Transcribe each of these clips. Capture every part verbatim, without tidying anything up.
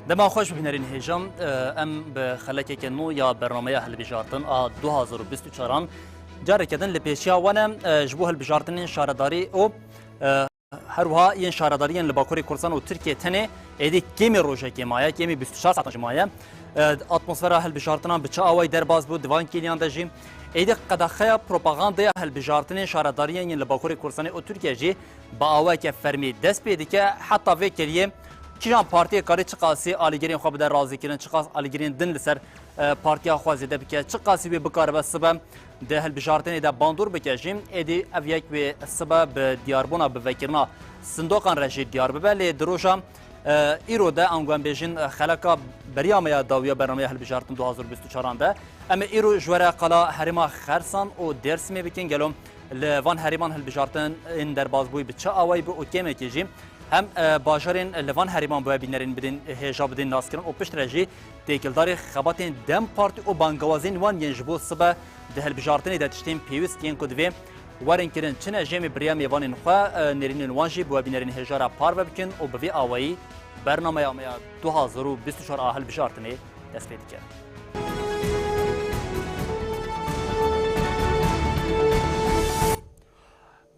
Dema xweş bibînerên hêja, em bi xelekeke nû ya bernameya hilbijartin a du hazar û bîst û çaran careke din li pêşiya we ne, ji bo hilbijartinên şaredarî û, e, her wiha yên şaredariyên li Bakurê Kurdistan û Tirkiyê tenê êdî kêmî rojekê maye, kêmî bîst û çar saetan jî maye. E, atmosfera hilbijartinan bi çi awayî derbas bû, di van kêliyan de jî êdî qedexeya propagandaya hilbijartinên şaredariyên yên li Bakurê Kurdistanê û Tirkiye jî bi awayeke fermî dest pê dike. Heta vê kêliyê kîjan partiyê karî çiqasî alîgirên xwe bide razîkirin, çiqas alîgirên din li ser, e, partiya xwe zêde bike, çiqasî wê bikaribe sibe di hilbijartinê de bandor bike jî, êdî ev yek wê sibe bi diyarbûna, bi vekirina sindoqan re jî diyar bibe. Lê di roja, e, îro de, ango em bêjin, e, xeleka beriya me ya dawiya bernameya hilbijartin du hazar û bîst û çaran de, em ê îro ji we re qala herêma Xersan û Dêrsimê bikin. Gelo li van herêman hilbijartinên derbasbûyî bi çi awayî bû û kêmekê jî hem, e, bajarên li van herêman bi we bînerên bidin, hêja bidin naskirin û piştre jî têkildarî xebatên DEM Partî û bangewazên wan yên ji bo sibe di hilbijartinê de tiştên pêwîst yên ku divê werin kirin çi ne jê, em ê bi riya mêvanên xwe, e, nêrînên wan jî bi we bînerên hêja re parve bikin û bi vî awayî bernameya me ya du hazar û bîst û çar a hilbijartinê dest pê dike.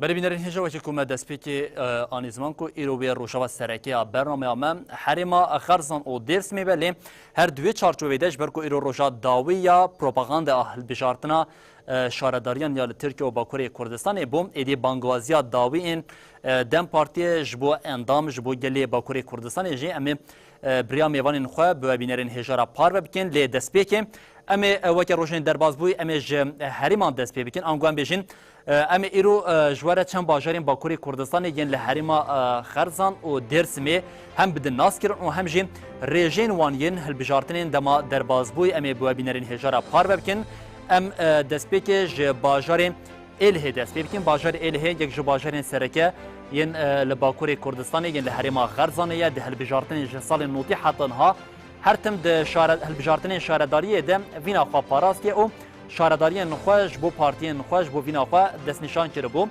Belê bînerên hêja, wekî ku me destpêkê, e, anî ziman ku îro wê rojeva sereke ya bernameya me herêma Xerzan û Dêrsimê be, lê her di wê çarçovê de, ji ber ku îro roja dawî ya propaganda a hilbijartina, e, şaredariyan ya li Tirkiye û Bakurê Kurdistanê bû, êdî bangwaziya dawî ên, e, DEM Partiyê ji bo endam, ji bo gelê Bakurê Kurdistanê jî em ê, e, bi riya mêvanên xwe bi we bînerên hêja re parve bikin, lê destpêkê em ê, e, weke rojên derbasbûyî em ê ji herêman dest pê bikin. Ango em bêjin, e, em ê îro, e, ji we re çend bajarên Bakurê Kurdistanê yên li herêma, e, Xerzan û Dêrsimê hem bidin naskirin û hem jî rêjên wan yên hilbijartinên dema derbasbûyî em ê bi we bînerên hêja re parve bikin. Em, e, destpêkê ji bajarê Êlihê dest pê bikin. Bajarê Êlihê yek ji bajarên sereke yên, e, li Bakurê Kurdistanê yên li herêma Xerzanê ye. Di hilbijartinên ji salên notî heta niha her tim di şare-, hilbijartinên şaredariyê de vîna xwe parastiye û şaredariyên xwe ji bo partiyên xwe, ji bo vîna xwe destnîşan kiribû.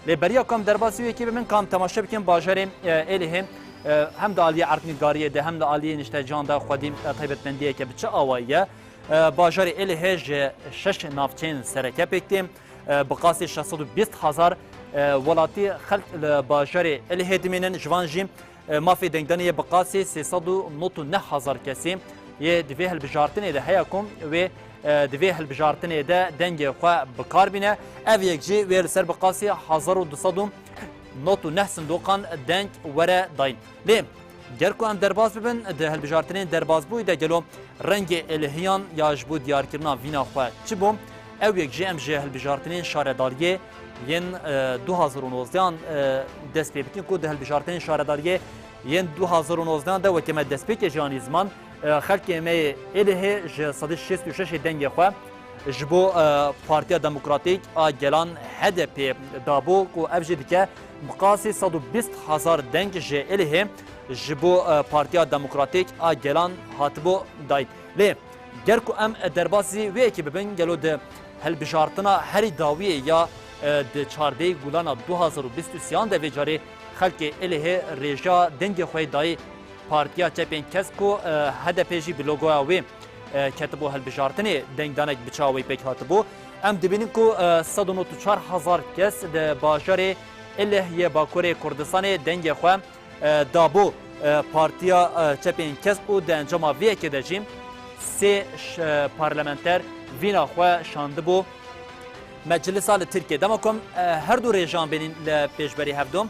Lê beriya ku em derbasî wê yekê bibin, ka em temaşe bikin bajarê, e, Êlihê, e, hem di aliyê erdnîgariyê de hem di aliyê nişteciyan de xwedî, e, taybetmendiyeke bi çi awayî ye. E, bajarê Êlihê ji şeş navçeyên sereke pêk tê. E, bi qasî şeş sed û bîst hezar, e, welatî xelk li bajarê Êlihê dimînin, ji van jî, e, mafê dengdanê yê bi qasî sê sed û nod û neh hezar kesî yê di vê hilbijartinê de heye ku wê, e, di vê hilbijartinê de dengê xwe bi kar bîne. Ev yek jî wê li ser bi qasî hezar û du sed û nod û neh sindoqan deng were dayîn. Lê ger ku em derbas bibin, di hilbijartinên derbasbûyî de gelo rengê êlihiyan ya ji bo diyarkirina vîna xwe çi bû? Ew yek jî em ji hilbijartinên şaredariyê yên, e, du hazar û nozdehan, e, dest pê bikin ku di hilbijartinên şaredariyê yên du hazar û nozdehan de weke me destpêkê jî anî ziman, e, xelkê me yê Êlihê ji sedî şêst û şeşê dengê xwe ji bo, e, Partiya Demokratîk a Gelan H D P dabû ku ev jî dike bi qasî sed û bîst hezar deng ji Êlihê ji bo, e, Partiya Demokratîk a Gelan hatibû dayîn. Lê ger ku em derbasî wê yekê bibin, gelo di hilbijartina herî dawiyê ya, e, di çardehê Gulana du hazar û bîst û sêyan de vê carê xelkê Êlihê rêja dengê xwe yê dayî Partiya Çepên Kesk ku, e, H D P jî bi logoya wê, e, ketibû hilbijartinê, dengdanek bi çi awayî pêk hatibû. Em dibînin ku, e, sed û nod û çar hezar kes di bajarê Êlih yê Bakurê Kurdistanê dengê xwe, e, dabû, e, Partiya, e, Çepên Kesk û di encama vê yekê de jî sê ş-, e, parlamenter vîna xwe şandibû Meclisa li Tirkiye. Dema ku em, e, her du rêjan bênîn li pêşberî hevdu,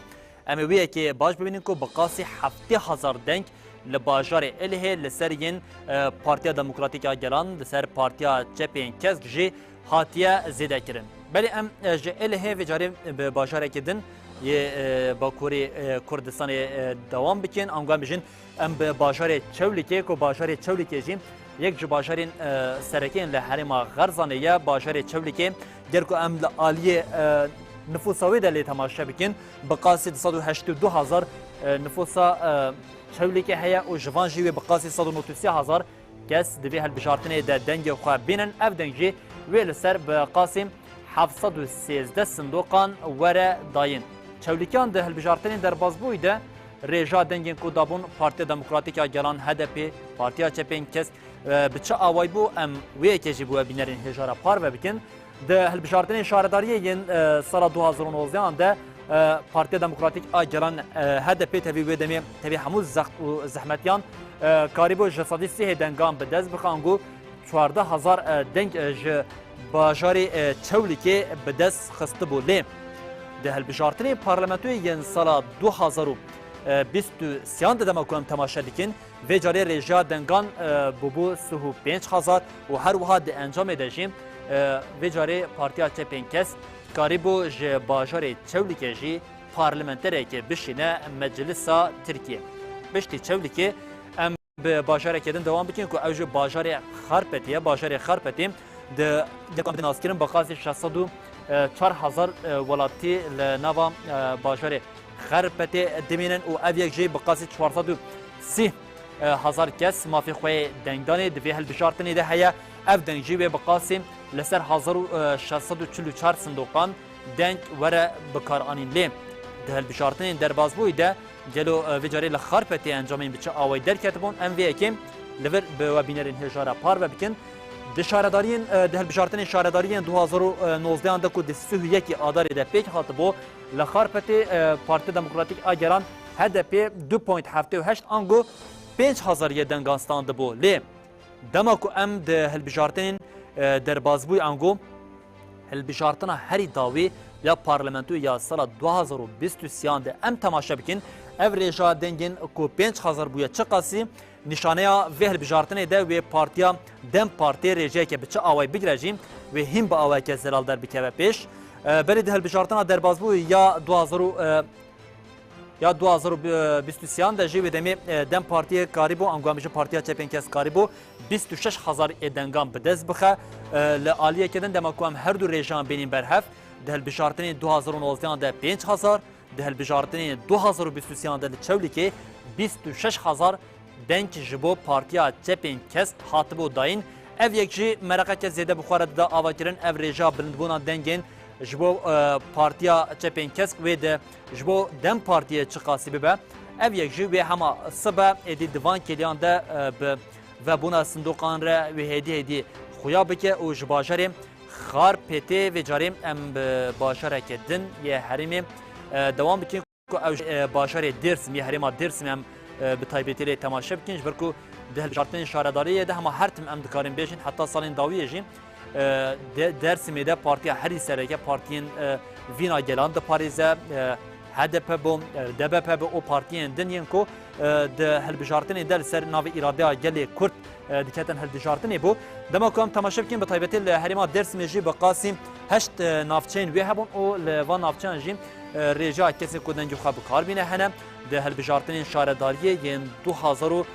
em ê wê yekê baş bibînin ku bi qasî heftê hezar deng li bajarê Êlihê li ser yên, e, Partiya Demokratîk a Gelan, li ser Partiya Çepên Kesk jî hatiye zêde kirin. Belê em, e, ji Êlihê vê carê bi bajarekî din yê, e, Bakurê, e, Kurdistanê, e, dewam bikin. Ango em bijin, em bi bajarê Çewlikê, ku bajarê Çewlikê jî yek ji bajarên, e, sereke yên li herêma Xerzanê ye, bajarê Çewlikê, ger ku em li aliyê, e, nifûsa wê de lê temaşe bikin, bi qasî du sed û heştê û du hezar, e, nifûsa, e, Çewlikê heye û ji van jî wê bi qasî sed û nod û sê hezar kes di vê hilbijartinê de dengê xwe bînin. Ev deng jî wê li ser bi qasî heft sed û sêzdeh sindoqan were dayîn. Çewlikiyan di hilbijartinên derbasbûyî de Rêja dengên ku dabûn Partiya Demokratîk a Gelan, H D P, Partiya Çepên Kesk, e, bi çi awayî bû, em wê yekê jî bi we bînerên hêja re parve bikin. Di hilbijartinên şaredariyê yên, e, sala du hazar û nozdeh an de, e, Partiya Demokratîk a Gelan, e, H D P tevî wê demê, tevî hemû zext û zehmetiyan, e, karîbû ji sedî sîhê dengan bi dest bixe, ango çardeh hezar, e, deng, e, ji bajarê, e, Çewlîgê bi dest xistibû. Lê di hilbijartinên parlamentoyê yên sala du hazar û bîst û sêyan de dema ku em temaşe dikin, vê carê rêjeya dengan, e, bûbû sih û pênc hezar û her wiha di encamê de jî, e, vê carê Partiya Çepên Kesk karîbû ji bajarê Çewlîgê jî parlamenterekê bişîne Meclisa Tirkiyê. Piştî Çewlîgê em bi bajarekê din dewam bikin ku ew jî bajarê Xarpêtê ye. Bajarê Xarpêtê di, di, di naskirin bi qasî şeş sed û çar hezar, e, welatî li nava, e, bajarê Xarpêtê dimînin û ev yek jî bi qasî çar sed û sî hezar kes mafê xwe yê dengdanê di vê hilbijartinê de heye. Ev deng jî wê bi qasî li ser hezar û şeş sed û çil û çar sindoqan deng were bikaranîn. Lê di hilbijartinên derbasbûyî de gelo, e, vê carê li Xarpêtê encamên bi çi awayî derketibûn? Em vê yekê li vir bi we bînerên hêja re parve bikin. Di şaredariyên, e, di hilbijartinên şaredariyên du hazar û nozdeh an de ku di sih û yekê Adarê de pêk hatibû, li Xarpêtê, e, Partiya Demokratîk a Gelan, H D P, du point heftê û heşt ango pênc hezar yê dengan standibû. Lê dema ku em di hilbijartinên, e, derbasbûyî ango hilbijartina herî dawî ya parlamentoyê ya sala du hazar û bîst û sêyan de em temaşe bikin, ev rêja dengên ku pênc hezar bûye çiqasî nîşaneya vê hilbijartinê de wê Partiya DEM Partiyê rêjeyeke bi çi awayî bigire jî wê hîn bi awayeke zelal derbikeve pêş. E, berê di hilbijartina derbasbûyî ya du hazar û, e, ya du hazar û bîst û sêyan de jî wê demê, e, DEM Partiyê karîbû, ango em ji Partiya Çepên Kesk karîbû bîst û şeş hezar ê dengan bi dest bixe. E, li aliyeke din dema ku em her du rêjeyan bînin ber hev, di hilbijartinên du hazar û nozdeh an de pênc hezar, di hilbijartinên du hazar û bîst û sêyan de li Çewlîgê bîst û şeş hezar deng ji bo Partiya Çepên Kesk hatibû dayîn. Ev yek jî meraqeke zêde bi xwe re dida avakirin. Ev rêjeya bilindbûna dengên ji bo, e, Partiya Çepên Kesk wê de ji bo DEM Partiyê çiqasî bibe. Ev yek jî wê hema sibe êdî di van kêliyan de, e, bi vebûna sindoqan re wê hêdî hêdî xuya bike û ji bajarê Xarpêtê vê carê em bi bajareke din yê herêmê, e, dewam bikin. Ku ew, e, bajarê Dêrsim, yê herêma Dêrsimê em, e, bi taybetî lê temaşe bikin, ji ber ku di hilbijartinên şaredariyê de hema her tim em dikarin bêjin, heta salên dawiyê jî, e, de, Dêrsimê de partiya herî sereke, partiyên, e, vîna gelan diparêze, e, H D P bo, e, D B P bo û partiyên din yên ku, e, di hilbijartinê de li ser navê îradeya gelê Kurd e, diketin hilbijartinê bû. Dema ku em temaşe bikin, bi taybetî li herêma Dêrsimê jî bi qasî heşt, e, navçeyên wê hebûn û li van navçeyan jî, e, rêjeya kesên ku dengê xwe bi kar bîne hene. Di hilbijartinên şaredariyê yên du hazar û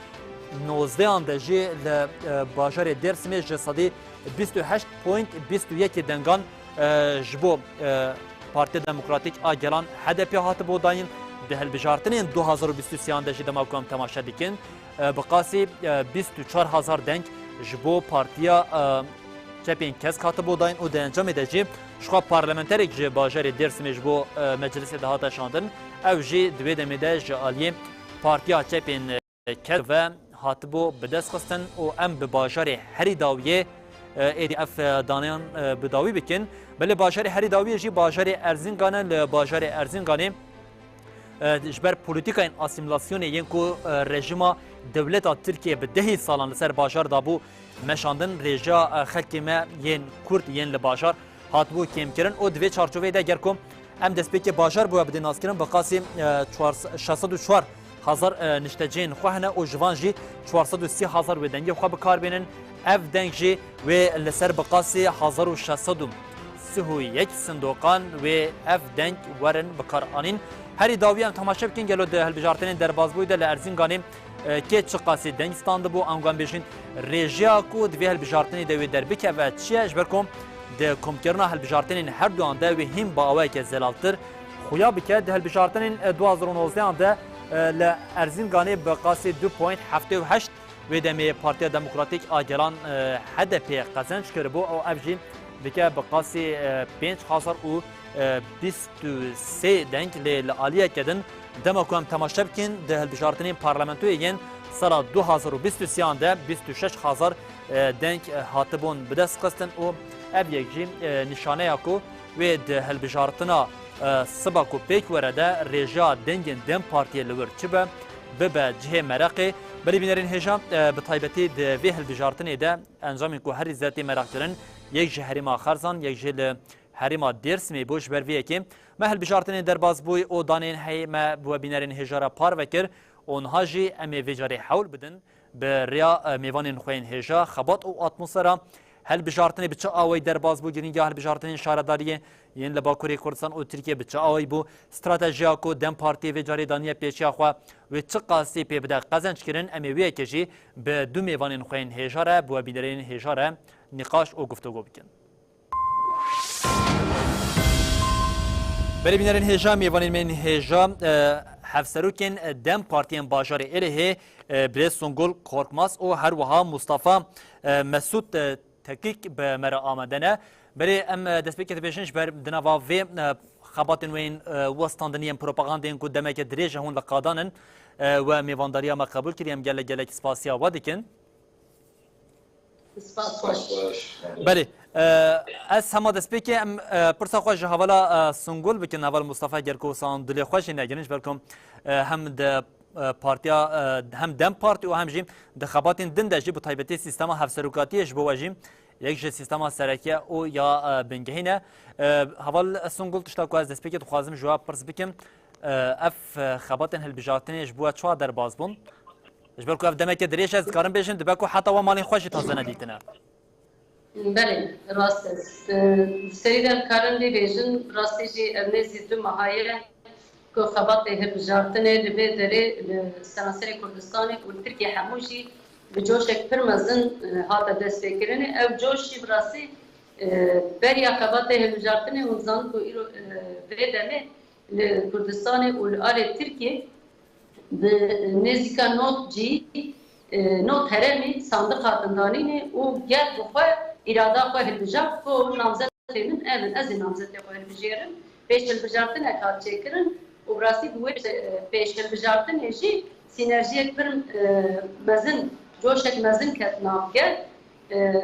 nozdeh an de jî li, e, bajarê Dêrsimê ji sedî bîst û heşt point bîst û yekê dengan, e, ji bo, e, Partiya Demokratîk a Gelan, H D P, hatibû dayîn. Di hilbijartinên du hazar û bîst û sêyan de jî dema ku em temaşe dikin, e, bi qasî, e, bîst û çar hezar deng ji bo Partiya, e, Çepên Kesk hatibû dayîn û di encamê de jî jixwe parlamenterek ji bajarê Dêrsimê ji bo, e, meclisê de hate şandin. Ew jî di wê demê de ji aliyê Partiya Çepên, e, Kesk ve hatibû bidestxistin û em bi bajarê herî dawiyê, e, êdî ev, e, daneyan, e, bi dawî bikin. Belê bajarê herî dawiyê jî bajarê Erzîngan e. Li bajarê Erzînganê e, ji ber polîtîkayên asîmîlasyonê yên ku, e, rejîma dewleta Tirkiyê bi dehî salan li ser bajar dabû meşandin, rêjeya, e, xelkê me yên Kurd yên li bajar hatibû kêmkirin û di vê çarçoveyê de ger ku em destpêkê bajar bi we bidin naskirin, bi qasî, e, çar, şeş sed û çar hezar, e, niştecihên xwe hene û ji van jî çar sed û sî hezar wê dengê xwe bi kar bênin. Ev deng jî wê li ser bi qasî hezar û şeş sed û sih û yek sindoqan wê ev deng werin bikaranîn. Herî dawî em temaşe bikin gelo di hilbijartinên derbasbûyî de li Erzînganê, e, kê çiqasî deng standibû, ango em bêjin rêjeya ku di vê hilbijartinê de wê derbikeve çi ye, ji ber ku di komkirina hilbijartinên her duyan de wê hîn bi awayeke zelaltir xuya bike. Di hilbijartinên, e, du hazar û nozdeh an de, e, li Erzînganê bi qasî du point heftê û heşt Wê demê Partiya Demokratîk a Gelan, e, H D P qezenc kiribû û ev jî dike bi qasî, e, pênc hezar û bîst û sê deng, lê li aliyeke din Dema ku em temaşe bikin, di hilbijartinên parlamentoyê yên sala du hazar û bîst û sê an de bîst û şeş hezar, e, deng, e, hatibûn bi dest xistin û ev yek jî, e, nîşaneya ku wê di hilbijartina, e, siba ku pêk were de rêjeya dengên DEM Partiyê li wir çi be, bibe cihê mereqê. Belê bînerên hêja, e, bi taybetî di vê hilbijartinê de encamên ku herî zêde tê mereqkirin, yek ji herêma Xerzan, yek jî li herêma Dêrsimê bû. Ji ber vê yekê me hilbijartinên derbas bûy û danên heyî me bi we bînerên hêja re parve kir û niha jî em ê vê carê hewl bidin bi rêya, e, mêvanên xwe yên hêja, xebat û atmosfera hilbijartinê bi çi awayî derbas bû, girîngiya hilbijartinên şaredariyê yên li Bakurê Kurdistan û Tirkiye bi çi awayî bû, stratejiya ku DEM Partiyê vê carê daniye pêşiya xwe wê çi qasî pê bide qezenc kirin, em ê wê yekê jî bi du mêvanên xwe yên hêja re, bi we bînerên hêja re nîqaş û guftûgo bikin. Belê bînerên hêja, mêvanên me yên hêja, e, hevserokên DEM Partiyên bajarê Êlihê, e, birêz Sungul Korkmaz û her wiha Mustafa, e, Mesûd, e, Tekîk bi me re amade ne. Belê em, e, destpêkê dibêjin ji ber di nava vê, e, xebatên wê yên, e, westandinî yên propagandeyên ku demeke dirêj e hûn li qadan in, e, we mêvandariya me qebûl kiriye, em gelek gelek spasiya we dikin. Spas xweş. Belê, e, ez hema destpêkê em, e, pirsa xwe ji hevala, e, Sungul bikin, heval Mustafa, ger ku wisa dilê xwe jî negirin, ji ber ku, e, hem di, e, partiya, e, hem DEM Partî û hem jî di xebatên din de jî bi taybetî sîstema hevserokatiyê ji bo we jî yek ji sîstema serekî ye û ya, e, bingehîn e. E, heval Sungul, tişta ku ez destpêkê dixwazim ji we pirs bikim, e, ev, e, xebatên hilbijartinê ji bo we çawa derbas bûn? Ji ber ku ev demeke dirêj e, ez dikarim bêjim, dibe ku heta we malên xwe jî taze nedîtine. Belê, rast e. Serî de em karin vê bêjin, rastî jî ev nêzî du meha ye ku xebatê hilbijartinê li vê derê li seranserê Kurdistanê û li Tirkiye hemû jî bi coşek pir mezin, e, hate destpêkirinê. Ew coş jî bi rastî, e, beriya xebatê hilbijartinê hûn dizanin ku îro, e, vê demê li Kurdistanê û li alê Tirkiyê bi nêzîka nod cî, e, nod herêmî sandiq hatin danînê û gel bi xwe îrada xwe hilbijart ku namzetê min ev in, ez ê namzetê xwe hilbijêrim. Pêş hilbijartinek hat çêkirin û bi rastî bi wê, e, pêş hilbijartinê jî sînerjiyek pir, e, mezin, coşek mezin ket nav gel. E,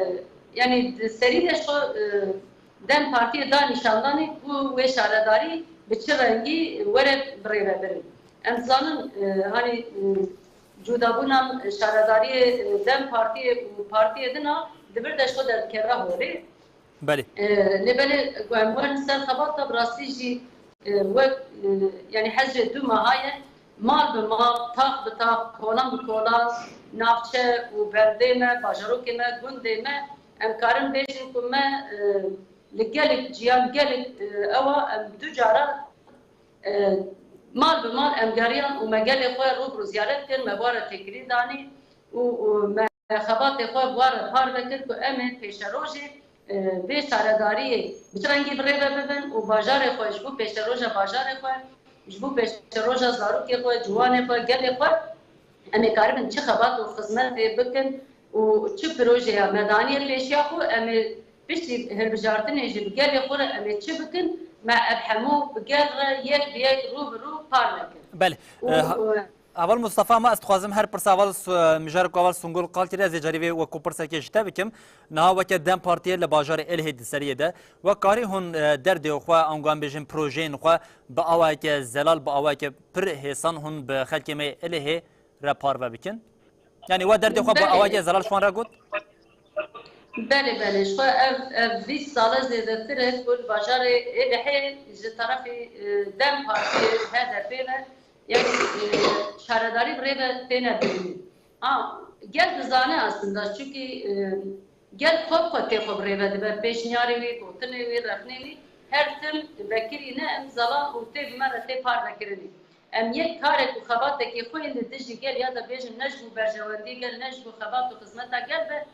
yanî di serî de ji xwe, e, DEM Partiyê da nîşandanê ku wê şaredarî bi çi rengî were birêvebirin. Em dizanin, e, hanî, e, cudabûna şaredariyê, e, DEM Partiyê û partiyê din a di vir de ji xwe derdikeve holê. Belê. E, lê belê ku em werin ser xebata bi rastî jî, e, wek, e, yanî hezrê du meha ye, mal bi mal, tax bi tax, kolan bi kolan, navçe û beldê me, bajarokê me, gundê me, em karin bêjin ku me, e, li gelek ciyan, gelek, e, ewa em du cara, e, mal bi mal em geriyan û me gelê xwe rû bi rû ziyaret kir, me ware têkilî danî û, û me xebatê xwe ware parve kir ku em ê pêşerojê, e, vê şaredariyê bi çi rengî bi rê ve bibin û bajarê xwe ji bo pêşeroja bajarê xwe, ji bo pêşeroja zarokê xwe, ciwanê xwe, gelê xwe, em ê karibin çi xebat û xizmetê bikin û çi projeya me daniye pêşiya xwe, em ê piştî hilbijartinê jî bi gelê xwe re em ê çi bikin, me ev hemû bi gel re yek bi yek, rû bi rû parve kir. Belê. Û, E, ha-, e, Heval Mustafa, ma ez dixwazim her pirsa heval Su-, mijarê ku heval Sungul qal kiriye, ez ê carî vê wekû pirsekê ji te bikim. Niha weke DEM Partiyê li bajarê Êlihê di seriyê de, we karî hûn, e, derdê xwe, ango em bêjin projeyên xwe bi awayeke zelal, bi awayeke pir hêsan hûn bi xelkê me yê Êlihê re parve bikin? Yanî we derdê xwe bi Belê. awayeke zelal ji wan re got? Belê, belê. Ji xwe ev, ev bîst sal e zêdetir e ku li bajarê Êlihê ji terefî, e, DEM Partiyê, H D P ve, yanî, e, şaredarî bi rê ve têne birinî. A, gel dizane aslında, çunkî, e, gel xwe bi xwe tê xwe bi rê ve dibe, pêşniyarê wî, gotinê wî, rexnê wî, her tim vekirî ne em zalan û tê bi me re tê parvekirinê. Em yek karek û xebatekê xwe yên li dijî gel ya da bêjin ne ji bo berjewendî gel, ne ji bo xebat û xizmeta gel be,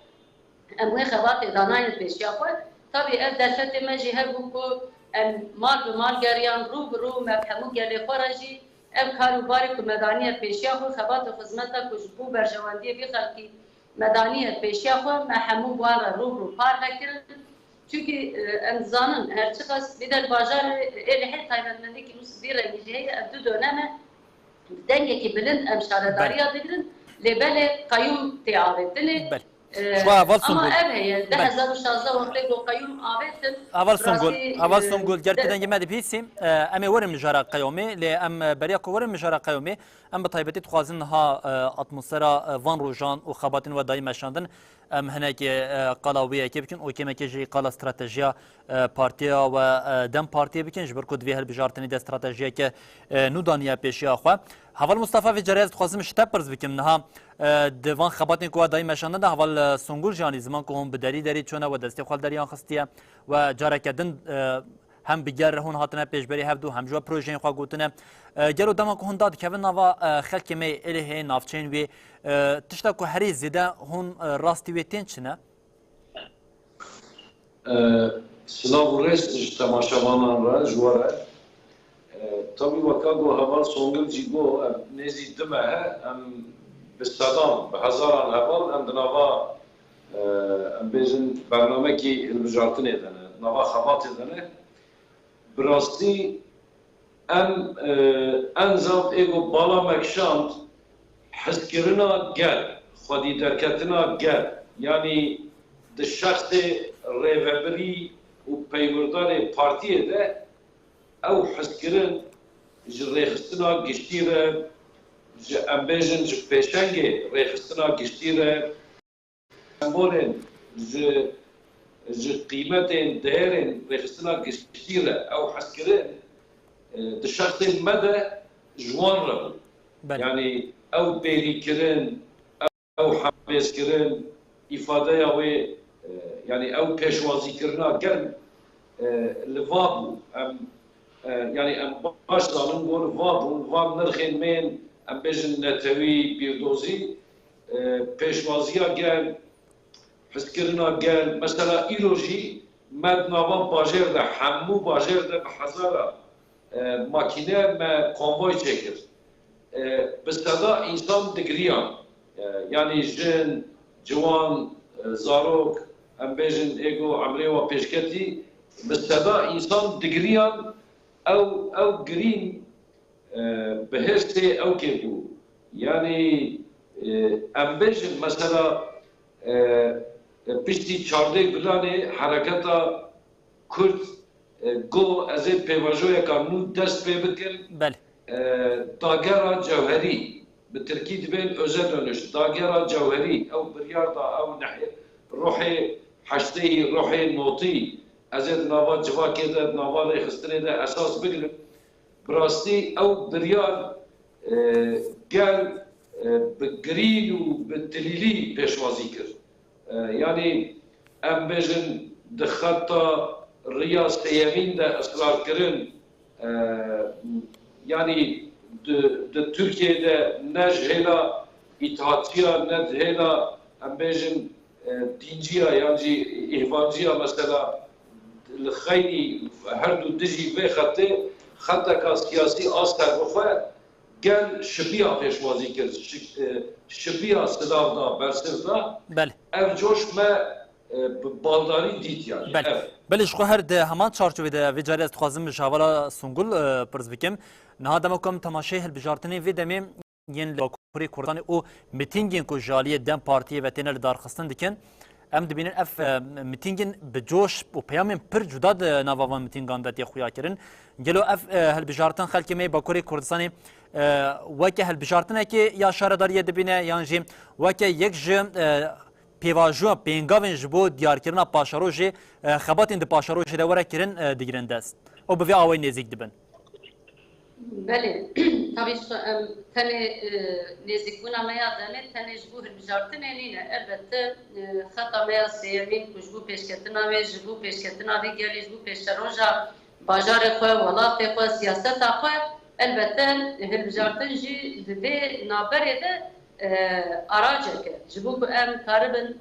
em wê xebatê danayne pêşiya xwe. Tabî ev derfetê me jî hebû ku em mal bi mal geriyan, rû bi rû me bi hemû gelê xwe re jî ev kar û barê ku me daniye pêşiya xwe, xebat û xizmeta ku ji bo berjewendiyê vî xelkî me daniye pêşiya xwe, me hemû bi wan re rû bi rû parve kirin. Çunkî, e, em dizanin her çiqas vî der bajarê Êlihê taybetmendî ku nûs vî rengî jî heye, ev du dönem e. dengekî bilind em şaredariya digirin, lê belê qeyûm tê avêtinê. Belê. Ji xwe heval Songul. Ama ev heye, du hezar û şazdeh wextê ku qeyûm avêtin, Heval Songul, rastî, Heval e, Songul, ger tu de- dengê me dibihîsî, e, em ê werin mijara qeyûmê, lê em, e, beriya ku werin mijara qeyûmê, em bi taybetî dixwazin niha, e, atmosfera, e, van rojan û xebatên we dayî meşandin. Em hinekê, e, qala wê yekê bikin û kêmekê jî qala stratejiya, e, partiya we, e, DEM Partiyê bikin, ji ber ku di vê hilbijartinê de stratejiyeke, e, nû daniye pêşiya xwe. Heval Mustafa, vê carê ez dixwazim ji te pirs bikim. Niha, e, di van xebatên ku we dayî meşandin de Heval, e, Songul jî anî ziman ku hûn bi derî derî çûne we destê xwe li deriyan xistiye we careke din, e, hem bi ger hûn hatine pêşberî hevdû, hem ji we projeyên xwe gotine. E, gelo dema ku hûn dadikevin nava, e, xelkê me yê Êlihê, navçeyên wê, e, tişta ku herî zêde hûn, e, rastî wê tên çi ne? E, silav û rêz ji temaşevanan re, ji we re. E, tabî weka ku Heval Songul jî got, ev nêzî du meh e, em bi sedan, bi hezaran heval em di nava, e, em bêjin bernamekî hilbijartinê de ne, nava xebatê de ne. Bi rastî em, e, enzav ê ku bala me kişand, hizkirina gel, xwedî derketina gel, yanî di şexsê rêvebirî û peywirdarê partiyê de ew hizkirin ji rêxistina giştî re, ji, em bêjin, ji pêşengê rêxistina giştî re, sembolên, ji, ji qîmetên, değerên rêxistina giştî re ew hezkirin, e, di şexsên me de ji wan re bû. Belê. Yanî ew bêrîkirin, ew hemêzkirin, îfadeya wê, e, yanî ew pêşwazîkirina gel, e, li va bû. Em, e, yanî em baş zanin ku li va bûn, van nirxên me yên, em bêjin netewî, bîrdozî, e, pêşwaziya gel, hizkirina gel. Mesela îro jî me di nava bajêr de, hemû bajêr de bi hezara, e, makîne me konvoy çêkir. E, bi seda însan digiriyan. E, yanî jin, ciwan, e, zarok, em bêjin ê ku emrê wa pêşketî, bi seda însan digiriyan, ew, ew girîn, e, bi hêrsê ew kê bû. Yanî, e, em bêjin mesela, e, e, piştî çardeh Gulanê hereketa Kurd, e, got, ez ê pêvajoyeka nû dest pê bikim. Belê. E, dagera cewherî, bi tirkî dibên öze dönüş, dagera cewherî, ew biryar da, ew nehê, ruhê heşteyî, ruhê notî, ez ê di nava civakê de, di nava rêxistinê de esas bigrim. Bi rastî ew biryar, e, gel, e, bi girîn û bi tilîlî pêşwazî kir. E, yanî em bêjin di xeta riya sêyemîn de israr kirin, e, yanî di, di Tirkiyeyê de ne ji hêla îtihatçiya, ne di hêla, em bêjin, e, dînciya yan jî îhvanciya mesela li xeynî her du dijî vê xetê xeteka siyasî a serbixwe gel şipiya pêşwazî kir, şi-, e, şipiya silav da, bersiv da. Belê. Ev coş me, e, bi baldarî dît yani. Belê. Ev. Belê, ji xwe her di heman çarçovê de vê carê ez dixwazim ji hevala Sungul, e, pirs bikim. Niha dema ku em temaşeyê hilbijartinê vê demê yên li Bakurê Kurdistanê û mitîngên ku ji aliyê DEM Partiyê ve têne lidarxistin dikin. Em dibînin ev, e, mitîngên bi coş û peyamên pir cuda di nava van mitîngan de tê xuya kirin. Gelo ev, e, hilbijartin xelkê me yê Bakurê Kurdistanê, e, weke hilbijartinekê ya şaredariyê dibîne yan jî weke yek ji, e, pêvajoya pêngavên ji bo diyarkirina paşerojê, e, xebatên di paşerojê de were kirin, e, digirin dest û bi vê awayî nêzîk dibin? Belê, tabî ji em tenê, e, nêzîkbûna me ya demê tenê ji bo hilbijartinê nîne. Elbette, e, xeta me ya sêyemîn ku ji bo pêşketina wê, ji bo pêşketina vê gelê, ji bo pêşeroja bajarê xwe, welatê xwe, siyaseta xwe, elbette hilbijartin jî di vê navberê de, e, aracek e. Ji bo ku em karibin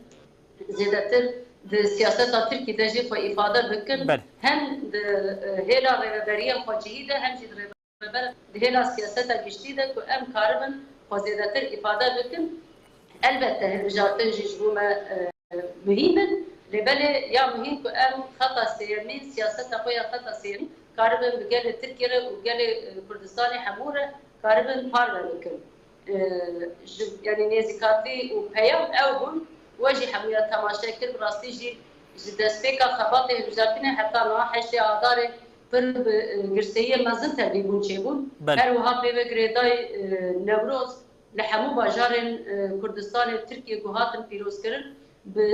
zêdetir di siyaseta Tirkî de jî xwe îfade bikin, Belê. Hem di, e, hêla rêveberiya xwecihî de, hem jî di rêveber-, di hêla siyaseta giştî de ku em karibin xwe zêdetir îfade bikin. Elbette hilbijartin jî ji bo me, e, muhîm in. Lê belê ya muhîm ku em xeta sêyemîn, siyaseta xwe ya xeta sêyemîn karibin bi gelê Tirkiyê re û gelê, e, Kurdistanê hemû re karibin parve bikin. E, ji, yanî nêzîkatî û peyam ew bûn, we jî hemûya temaşe kir, bi rastî jî ji destpêka xebatê hilbijartinê heta niha heştê Adarê pir bi, e, girseyiyê mezin tevlîbûn çêbûn. Belê. Her wiha pê ve girêdayî, e, Newroz li hemû bajarên, e, Kurdistanê Tirkiyê ku hatin pîrozkirin, bi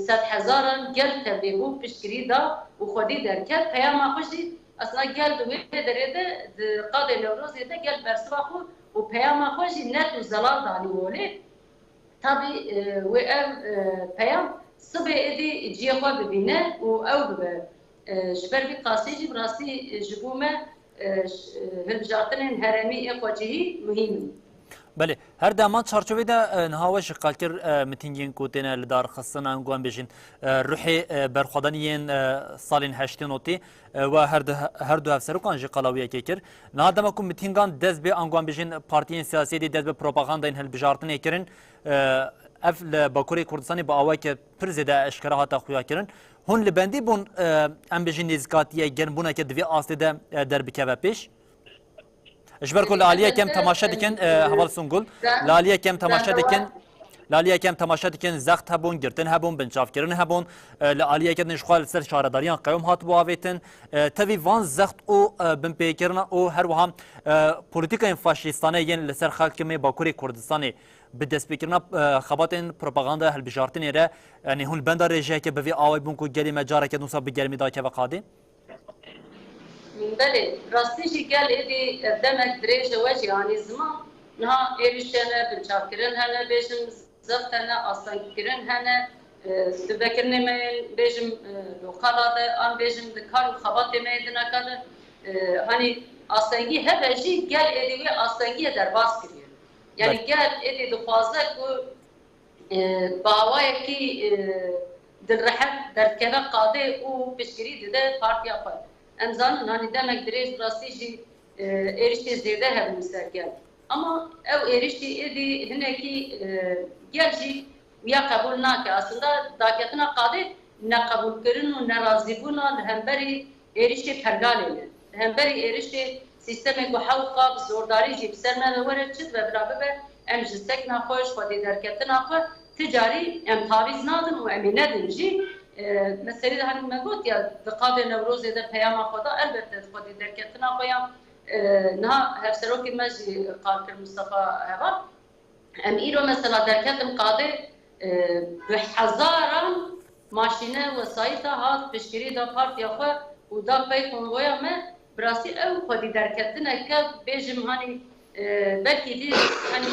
sedhezaran gel tevlî bû, piştgirî da û xwedî derket. Peyama xwe jî aslında gel di wê derê de, di qadê Newrozê de gel bersiva xwe û peyama xwe jî net û zelal danî holê. Tabî, e, wê ev, e, peyam sibê êdî cihê xwe bibîne û ew bibe. E, ji ber vî qasî jî bi rastî, e, ji bo me, e, ş-, e, hilbijartinên herêmî ê xwecihî muhîm in. Belê, her di heman çarçovê de, e, niha we jî qal kir, e, mitîngên ku têne lidarxistin, ango em bêjin, e, ruhê, e, berxwedanî yên, e, salên heştê notî, e, we her du, her du hevserokan jî qala wî yekê kir. Niha dema ku mitîngan dest bi, ango em bêjin, partiyên siyasî dî dest bi propagandayên hilbijartinê kirin, e, ev li Bakurê Kurdistanê bi awayeke pir zêde eşkere hate xuyakirin. Hûn li bendî bûn, e, em bêjin nêzîkatiye, germbûneke di vê astê de, e, derbikeve pêş? Ji ber ku li aliyeke em temaşe dikin, e, heval Sungul, li aliyeke em temaşe dikin, li aliyeke em temaşe dikin, zext hebûn, girtin hebûn, binçavkirin hebûn, e, li aliyeke din jixwe li ser şaredariyan qewim hatibû avêtin. E, tevî van zext û, e, binpêkirina û her wiha, e, polîtîkayên faşîstane yên li ser xelkê me Bakurê Kurdistanê bi destpêkirina, e, xebatên propaganda hilbijartinê re, yanî hûn li benda rêjeyeke bi vî awayî bûn ku gelê me careke din wisa bi germî dakeve qadê? Belê, rastî jî gel êdî ev demek dirêj e we jî anî ziman. Niha êrîş hene, binçavkirin hene, bêjim zext hene, astengkirin hene, e, stûrvekirinê me yên bêjim, e, lokala de, an bêjim di kar û xebatê me yê dineka de, e, hanî astengî hebe jî gel êdî wê astengiyê derbas kiriye. Yanî Belê. gel êdî dixwaze ku e, bi awayekî, e, dilrehet derdikeve qadê û piştgirî dide partiya xwe. Em zanin, hanî demek dirêj bi rastî jî, e, êrişê zêde hebûn ser gel. Ama ew êrişî êdî hinekî, e, gel jî ya qebûl nake. Aslında daketina qadê neqebûlkirin û nerazîbûna li hemberî êrişê pergalê ne. Li hemberî êrişê sîstemê ku hewqa bi zordarî jî bi ser me ve were çi dibe bila bibe, em ji sekna xwe, ji xwedî derketina xwe ti carî em tavîz nadin û em ê nedin jî. E, me serî de hanî me got ya di qadê Newrozê de peyama xwe da, elbette di xwedî derketina xwe ya, e, niha hevserokê me jî qal kir Mustafa Heval. Em îro mesela derketin qadê, e, bi hezaran maşîne, wesayîta hat piştgirî da partiya xwe û da pey konvoya me. Bi rastî ew xwedî derketineke bêjim hanî, e, belkî dî hanî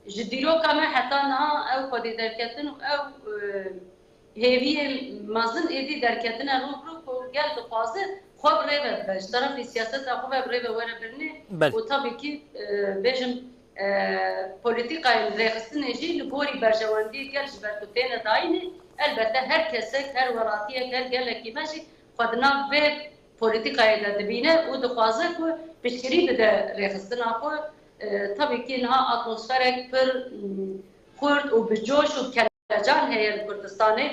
ji dîroka me heta niha ew xwedî derketin û ew, e, hêviyê mezin êdî derketine rû bi rû ku gel dixwaze xwe bi rê ve bibe, ji terefê siyaseta xwe ve bi rê ve were birinê. Belê. Û tabii ki, e, bêjim, e, polîtîkayên rêxistinê jî li gorî berjewendiyê gel ji ber ku têne dayînê, elbette her kesek, her welatiyek, her gelekî me jî xwe di nav vê polîtîkayê de dibîne û dixwaze ku piştgirî bide rêxistina xwe. E, tabii ki niha atmosferek pir, m, xurt û bi coş û kelecan heye li Kurdistanê,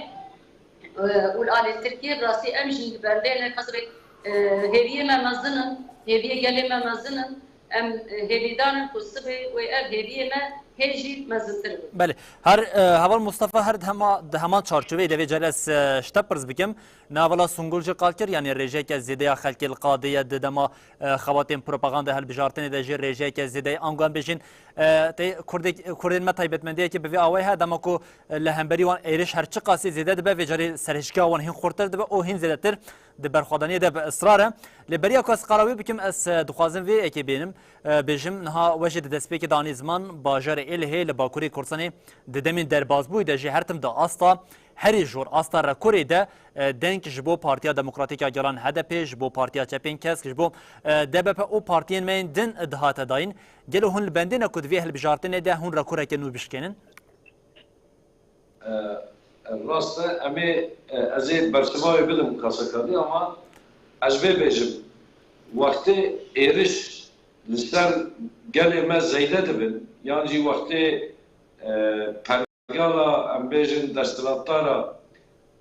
e, û li alî Tirkiyê. Bi rastî em jî li bendê ne, qasibê, e, hêviyê me mezin in, hêviyê gelê me mezin in. Em, e, hêvîdar in ku sibê wê ev hêviyê me hê jî mezintir bin. Belê. Her, e, heval Mustafa, her di hema, di heman çarçoveyê de vê carê ez, e, ji te pirs bikim. Navela Sungul jî qal kir, yanî rêjeyeke zêde ya xelkê li qadê ye di dema, e, xebatên propaganda hilbijartinê de jî rêjeyeke zêde ye. Ango em bêjin, e, tê Kurdê-, Kurdên me taybetmendiyekê bi vê awayî heye, dema ku, e, li hemberî wan êriş her çiqasî zêde dibe, vê carê serhişkiya wan hîn xurtir dibe û hîn zêdetir di berxwedaniyê de bi israr e. Lê beriya ku ez qala wî bikim, ez, e, dixwazim vê yekê bênim, e, bêjim, niha we jî di destpêkê de anî ziman, bajarê Êlihê li Bakurê Kurdistanê di demên derbasbûyî de jî her tim di asta herî jor, asta rekorê de, e, deng ji bo Partiya Demokratîk ya Gelan, H D P, ji bo Partiya Çepên Kesk, ji bo, e, D B P û partiyên me yên din dihate dayîn. Gelo hûn li bendê ne ku di vê hilbijartinê de hûn rekoreke nû bişkênin? E, e, rast e, em ê, e, ez ê bersiva wê bidim kasekadî, ama ez vê bêjim, wextê êriş li ser gelê me zeyde dibin, yan jî wextê, e, pergala, em bêjin, desthilatdara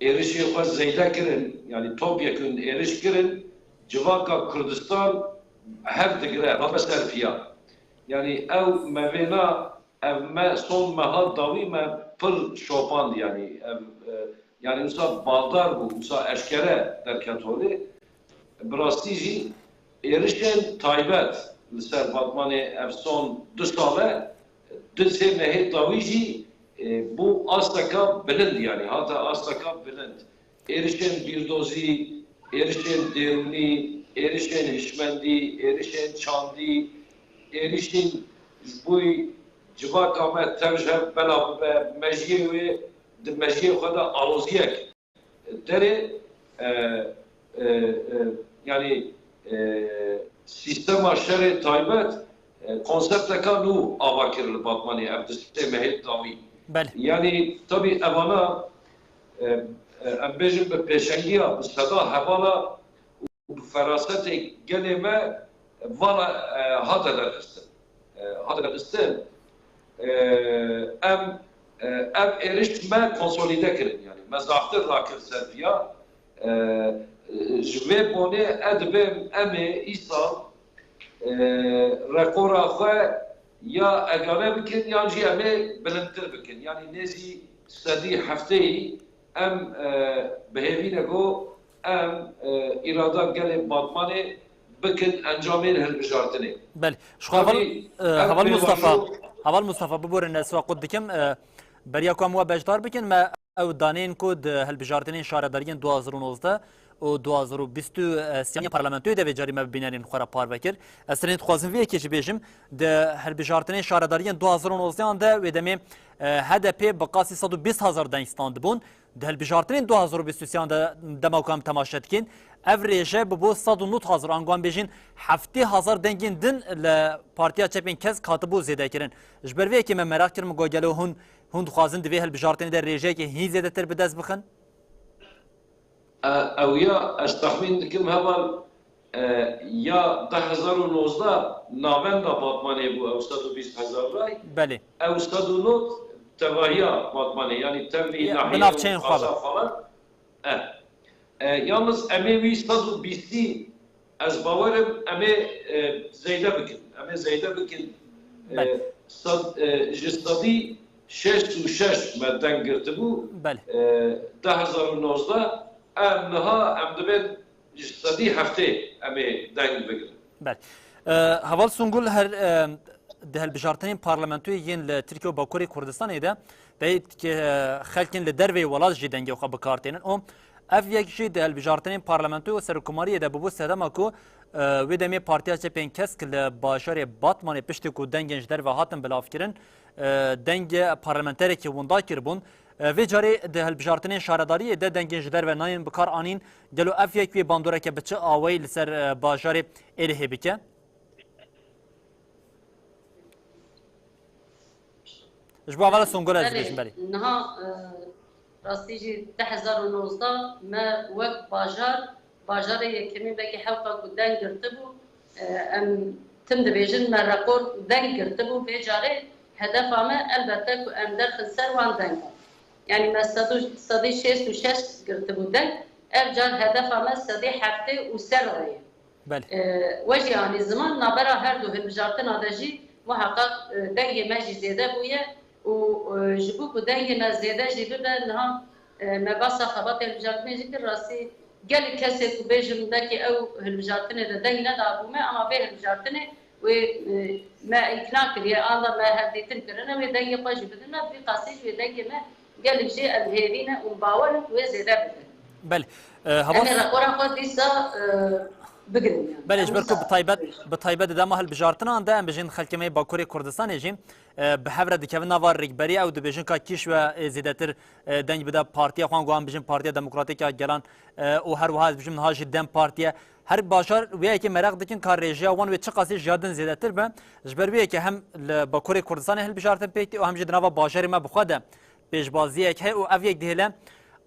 êrişê xwe zeyde kirin, yanî topyekûn êriş kirin, civaka Kurdistan hev digire, rabe ser piya. Yanî ew me vêna, ev me son me hat dawî me pir şopand, yanî ev, e, yanî wisa baldar bû, wisa eşkere derket holê. Bi rastî jî êrişên taybet li ser Batmanê ev son du sal e, du sê mehê dawî jî, e, bû asteka bilind, yanî hate asteka bilind. Êrişên bîrdozî, êrişên dêrûnî, êrişên hişmendî, êrişên çandî, êrişên ji bo civaka me tev ji hev bela bibe, mejiyê wê di mejiyê xwe de aloziyek derê, e, e, e, yanî, e, sîstema şerê taybet, e, konsepteka nû ava kir li Batmanê ev du sê mehê dawî. Belê. Yanî tabî evana, e, e, em bêjin bi pêşengiya, bi seda hevala û bi ferasetê gelê me vala, e, hate derxistin. E, hate derxistin. E, em, e, ev êriş me konsolîde kirin, yanî me zaftir rakir ser viya. E, ji vê bonê e dibêm em ê îsal, e, reqora xwe ya egale bikin, yan jî em ê bilindtir bikin. Yanî nêzî sedî hefteyî em, e, bi hêvî ne ku em, e, îrada gelê Batmanê bikin encamên hilbijartinê. Belê. Ji xwe heval, Tabî, e, ev heval Mustafa, pêvajo heval Mustafa, biborin ez we qut dikim, e, beriya ku em we beşdar bikin, me ew daneyên ku di hilbijartinên şaredariyên du hazar û nozdeh û du hazar û bîst û sê ya parlamentoyê de vê carî me bi bînerên xwe re parve kir. Ez tenê dixwazim vê yekê jî bêjim, di hilbijartinên şaredariyên du hazar û nozdeh an de wê demê, e, H D P bi qasî sed û bîst hezar deng standibûn. Di hilbijartinên du hazar û bîst û sê an de dema ku em temaşe dikin, ev rêje bibû sed û nod hezar, ango em bêjin heftê hezar dengên din li Partiya Çepên Kesk hatibû zêdekirin. Ji ber vê yekê me meraq kir, min got gelo hûn, hûn dixwazin di vê hilbijartinê de rêjeyekê hîn zêdetir bi dest bixin? E, ew ya ez texmîn dikim heval, e, ya du hezar û nozdeh navenda Batmanê bû ew sed û bîst hezar lay. Belê. Ew sed û nod tevahiya Batmanê, yanî tevlî Ya, bi nahiyê navçeyên û xwe be. Qaza falan. E, e, yalnız em ê wî sed û bîstî ez bawer im em ê, e, zêde bikin. Em ê zêde bikin. E, Belê. Sed, e, ji sedî şêst û şeş me deng girtibû. Belê. E, du hezar û nozdeh, em niha em dibên ji sedî heftê em ê deng bigirin. Belê. E, Heval Sungul, her, e, di hilbijartinên parlamentoyê yên li Tirkiye û Bakurê Kurdistanê de peyk, e, xelkên li derveyê welat jî dengê xwe bi kar tênin. Û ev yek jî di hilbijartinên parlamentoyê û serokkomariyê de bûbû sedema ku, e, wê demê Partiya Çepên Kesk li bajarê Batmanê piştî ku dengên ji derve hatin bilavkirin, e, dengê parlamenterekî winda kiribûn. E, vê carê di hilbijartinên şaredariyê de dengên ji derve nayên bi kar anîn. Gelo ev yek wê bandoreke bi çi awayî li ser, e, bajarê Êlihê bike? Ji bo hevala Songol ez Belê, dibêjim, belê. Niha, e, rastî jî du hezar û nozdeh me wek bajar, bajarê yekemîn belkî hewqa ku deng girtibû, e, em tim dibêjin me rekor deng girtibû. Vê carê hedefa me elbette ku em derxin ser wan dengan. Yanî me sed û, sedî şêst û şeş girtibû deng, ev car hedefa me sedî heftê û sê re ye. Belê. E, we jî anî ziman, navbera her du hilbijartina de jî muheqeq, e, dengê me jî zêde bûye û, e, ji bo ku dengê me zêde jî bibe, niha, e, me behsa xebatê hilbijartinê jî kir, rastî gelek kesê ku bêjin belkî ew hilbijartinê de deng nedabû me, ama vê hilbijartinê wê, e, me îkna kiriye, an da me hevdîtin kirine, wê dengê xwe jî bidin me, bi vî qasî jî wê dengê me gelek jê em hêvî ne û bawer in ku wê zêde bibe. Belê. E, Em ê Heval reqora xwe dîsa, e, bigirin yani. Belê, ji ber ku bi taybet, bi taybet di dema hilbijartinan de em bijin xelkê me yê Bakurê Kurdistanê jî, e, bi hev re dikevin nava rêkberî, ew dibêjin ka kî ji we, e, zêdetir, e, deng bide partiya xwe, an go em bijin Partiya Demokratîk ya Gelan, e, û her wiha ez bijim niha jî DEM Partiye. Her bajar wê yekê meraq dikin ka rêjeya wan wê çiqasî ji ya din zêdetir be. Ji ber wê yekê hem li Bakurê Kurdistanê hilbijartin pêk tê û hem jî di nava bajarê me bi xwe de pêşbaziyek heye û ev yek dihêle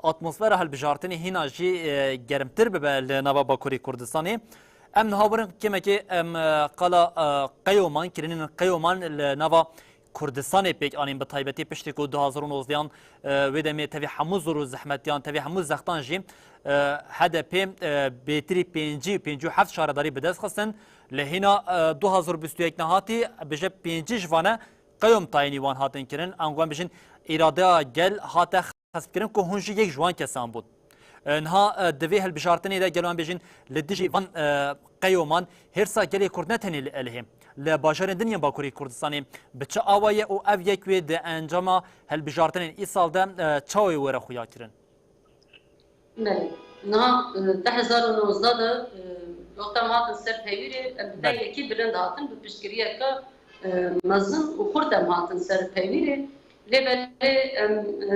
atmosfera hilbijartinê hîna jî, e, germtir bibe li nava Bakurê Kurdistanê. Em niha werin kêmekê em, e, qala, e, qeyoman, kirinên qeyoman li nava Kurdistanê pêk anîn, bi taybetî piştî ku du hazar û nozdeh an, e, wê demê tevî hemû zor û zehmetiyan, tevî hemû zextan jî, e, H D P, e, bêtirî pêncî, pêncî û heft şaredarî bi dest xistin. Li hîna, e, du hazar û bîst û yek nehatî bije pêncî ji vane qeyom tayînî wan hatin kirin. Ango em bijin îradeya gel hate hesibkirin ku hûn jî yek ji wan kesan bûn. E, niha, e, di vê hilbijartinê de gelo em bêjin li dijî van, e, qeyoman hêrsa gelê Kurd ne tenê li Elihê, li bajarên din yên Bakurê Kurdistanê bi çi awa ye û ev yek wê di encama hilbijartinên îsal de, e, çawa wê were xuya kirin? Belê. Niha, e, du hezar û nozdeh de, e, wexta em hatin ser peywîrê, em bi Belê. dengekî bilind hatin, bi piştgiriyeke, e, mezin û xurt em hatin ser peywîrê. Lê belê em, e,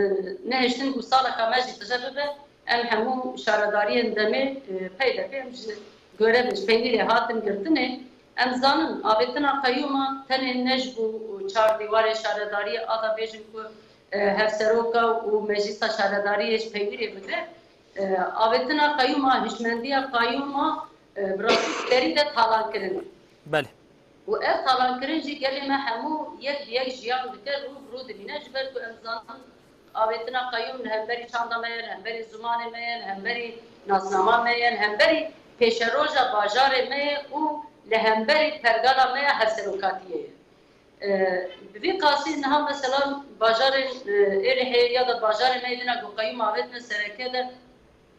nehiştin ku saleka me jî tije bibe, em hemû şaredariyên demê, e, pey de pê em ji gore bi peynîrê hatin girtinê. Em zanin, avêtina qeyûma tenê ne ji bo çar dîwarê şaredariyê, a da bêjin ku, e, hevseroka û meclîsa şaredariyê ji peynîrê bide. E, avêtina qeyûma, hişmendiya qeyûma, e, bi rastî derî de talan kirin. Belê. Û ev talankirin jî gelê me hemû yek bi yek jiyan dike, rû bi rû dimîne, ji ber ku em zanin avêtina qeyûm li hemberî çanda me ye, li hemberî zimanê me ye, li hemberî nasnama me ye, li hemberî pêşeroja bajarê me ye û li hemberî pergala me ya hevserokatiyê ye. E, bi vî qasî niha mesela bajarên, e, Êlihê ya da bajarê me yê dina ku qeyûm avêtine sereke de,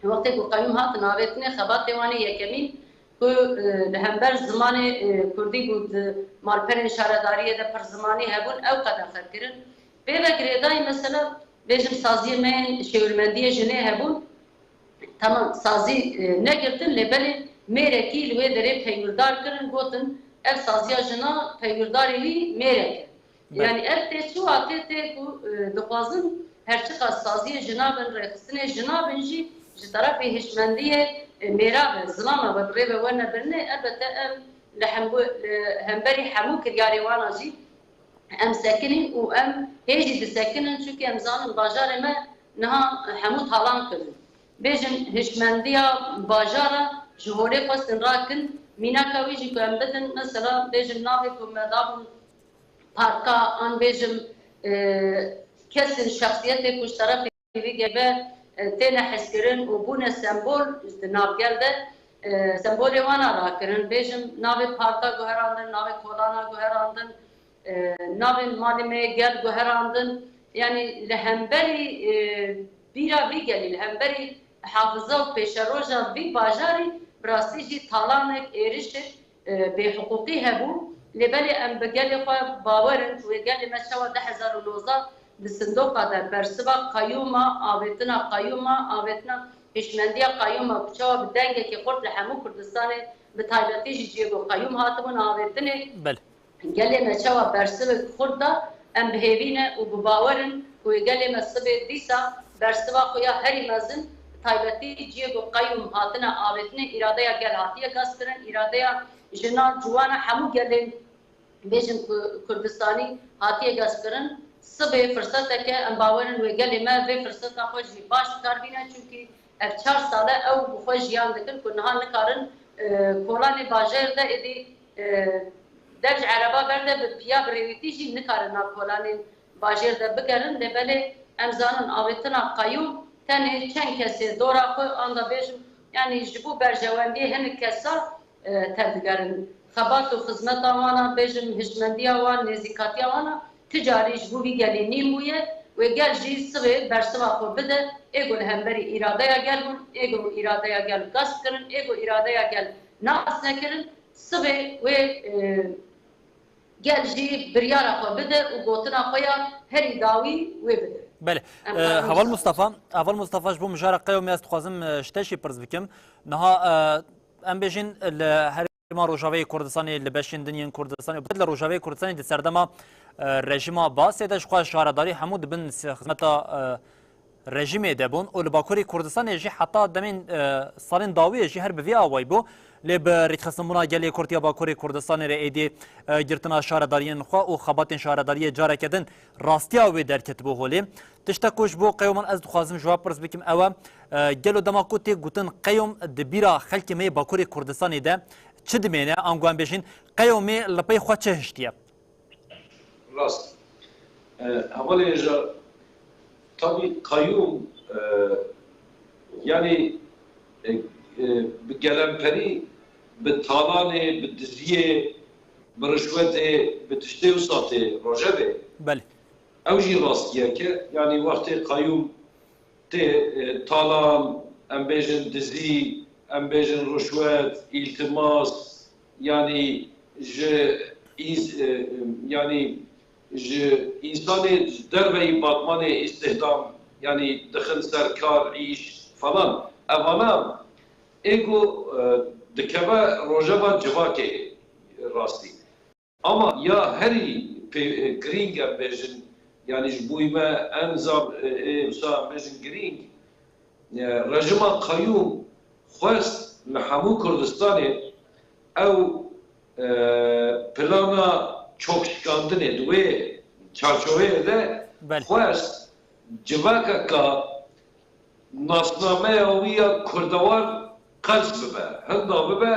wextê ku qeyûm hatin avêtinê, xebatê wan ê yekemîn ku, e, li hember zimanê, e, kurdî bû, di malperên şaredariyê de pir zimanî hebûn, ew qedexe kirin. Pê ve girêdayî mesela bêjim saziyê me yên şêwirmendiyê jinê hebûn. Tamam, sazî, e, negirtin, lê belê mêrekî li wê derê peywîrdar kirin, gotin ev saziya jina peywîrdarê wî mêrek e. Belê. Yanî ev tê çi watê tê ku, e, dixwazin her çiqas saziyê jina bin, rêxistinê jina bin jî ji terefê hişmendiyê, e, mêra ve, zilama ve bi rê ve werne birine, elbette em li hembu-, li hemberî hemû kiryarê wana jî em sekinîn û em hê jî disekinin, çunkî em zanin bajarê me niha hemû talan kirin. Bêjin hişmendiya bajara ji holê xwestin rakin, mînaka wî jî ku em bidin, mesela bêjin navê ku me dabûn parka, an bêjim, e, kesên şexsiyetê ku ji terefê vî gel ve, e, têne hezkirin û bûne sembol di navgel de, e, sembolê wana rakirin. Bêjim navê parka guherandin, navê kolana guherandin, e, navê malê me yê gel guherandin. Yanî li hemberî, e, bîra vî gelî, li hemberî hafiza û pêşeroja vî bajarî bi rastî jî talanek, êrişek, e, bêhiqûqî hebû. Lê belê em bi gelê xwe bawer in, wê gelê me çawa du hezar û nozdeh di sindoqa de bersiva qeyûma, avêtina qeyûma, avêtina hişmendiya qeyûma ku çawa bi dengekî xurt li hemû Kurdistanê, bi taybetî jî cihê ku qeyûm hatibûn avêtinê. Belê. Gelê me çawa bersivek xurt da, em bi hêvî ne û bi bawer in ku wê gelê me sibê dîsa bersiva xwe ya herî mezin, bi taybetî cihê ku qeyûm hatine avêtinê, îradeya gel hatiye gaskirin, îradeya jinan, ciwana hemû gelên, bêjin ku Kurdistanî hatiye gaskirin. Sibê firseteke em bawer in wê gelê me vê firseta xwe jî baş bi kar bîne, çunkî ev çar sal e ew bi xwe jiyan dikin ku niha nikarin, e, kolanê bajêr de êdî, e, dev ji ereba berde bi piya bi rêwîtî jî nikarin nav kolanên bajêr de bigerin. Lê belê em zanin avêtina qeyûm tenê çend kesê dora xwe, an da bêjim, yanî ji bo berjewendiyê hinek kesa, e, tevdigerin. Xebat û xizmeta wan a, bêjim hişmendiya wan, nêzîkatiya wan a, ti carî ji bo vî gelî nîn bûye. Wê gel jî sibê bersiva xwe bide, ê ku li hemberî îradeya gel bûn, ê ku îradeya gel gasp kirin, ê ku îradeya gel nas nekirin, sibê wê, e, gel jî biryara xwe bide û gotina xwe ya herî dawî wê bide. Belê. Em E, karin Heval wisa Mustafa, Heval Mustafa, ji bo mijara qeyûmê ez dixwazim, e, ji te jî pirs bikim. Niha, e, em bêjin li herêma Rojavayê Kurdistanê, li beşên din yên Kurdistanê, bi taybet li Rojavayê Kurdistanê di serdema, e, rejîma Baasê de jixwe şaredarî hemû di bin se-, xizmeta, e, rejîmê de bûn û li Bakurê Kurdistanê jî heta demên, e, salên dawiyê jî her bi vî awayî bû. Lê bi rêkxistinbûna gelê Kurd ya Bakurê Kurdistanê re êdî, e, girtina şaredariyên xwe û xebatên şaredariyê careke din rastiya wê derketibû holê. Tiştek ku ji bo qeyûman ez dixwazim ji we pirs bikim ew e, e, gelo dema ku tê gotin qeyûm di bîra xelkê me yê Bakurê Kurdistanê de çi dimêne? Ango em bêjin qeyûmê li pey xwe çi hiştiye? Rast. E, hevalê hêja, tabî qayûm, e, yanî, e, e, bi gelemperî, bi talanê, bi diziyê, bi rişwetê, bi tiştê wisa tê rojevê. Belê. Ew jî rastiyek e. Yanî wextê qayûm tê, e, talan, em bêjin dizî, em bêjin rişwet, îltimas, yanî ji îns-, e, yanî ji însanê ji derveyî Batmanê îstihdam, yanî dixin ser kar, îş falan. Evana ê ku, e, dikeve rojeva civakê rastî. Ama ya herî pê-, e, girîng em bêjin, yanî ji bo me en zaf, e, ê wisa em bêjin girîng, e, rejima qayûm xwest li hemû Kurdistanê ew, e, plana çokşikandinê di wê çarçoveyê de Belê. xwest civakeka nasnameya wî ya kurdewar qels bibe, hinda bibe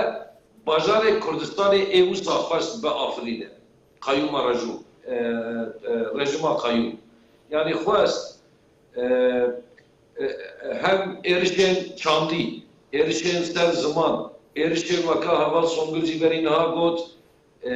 bajarê Kurdistanê ê wisa xwest biafirîne. Qayûma rejû, e, e, rejima qayûm. Yanî xwest, e, e, hem êrişên çandî, êrişên ser ziman, êrişên weka heval Songul jî berî niha got, e,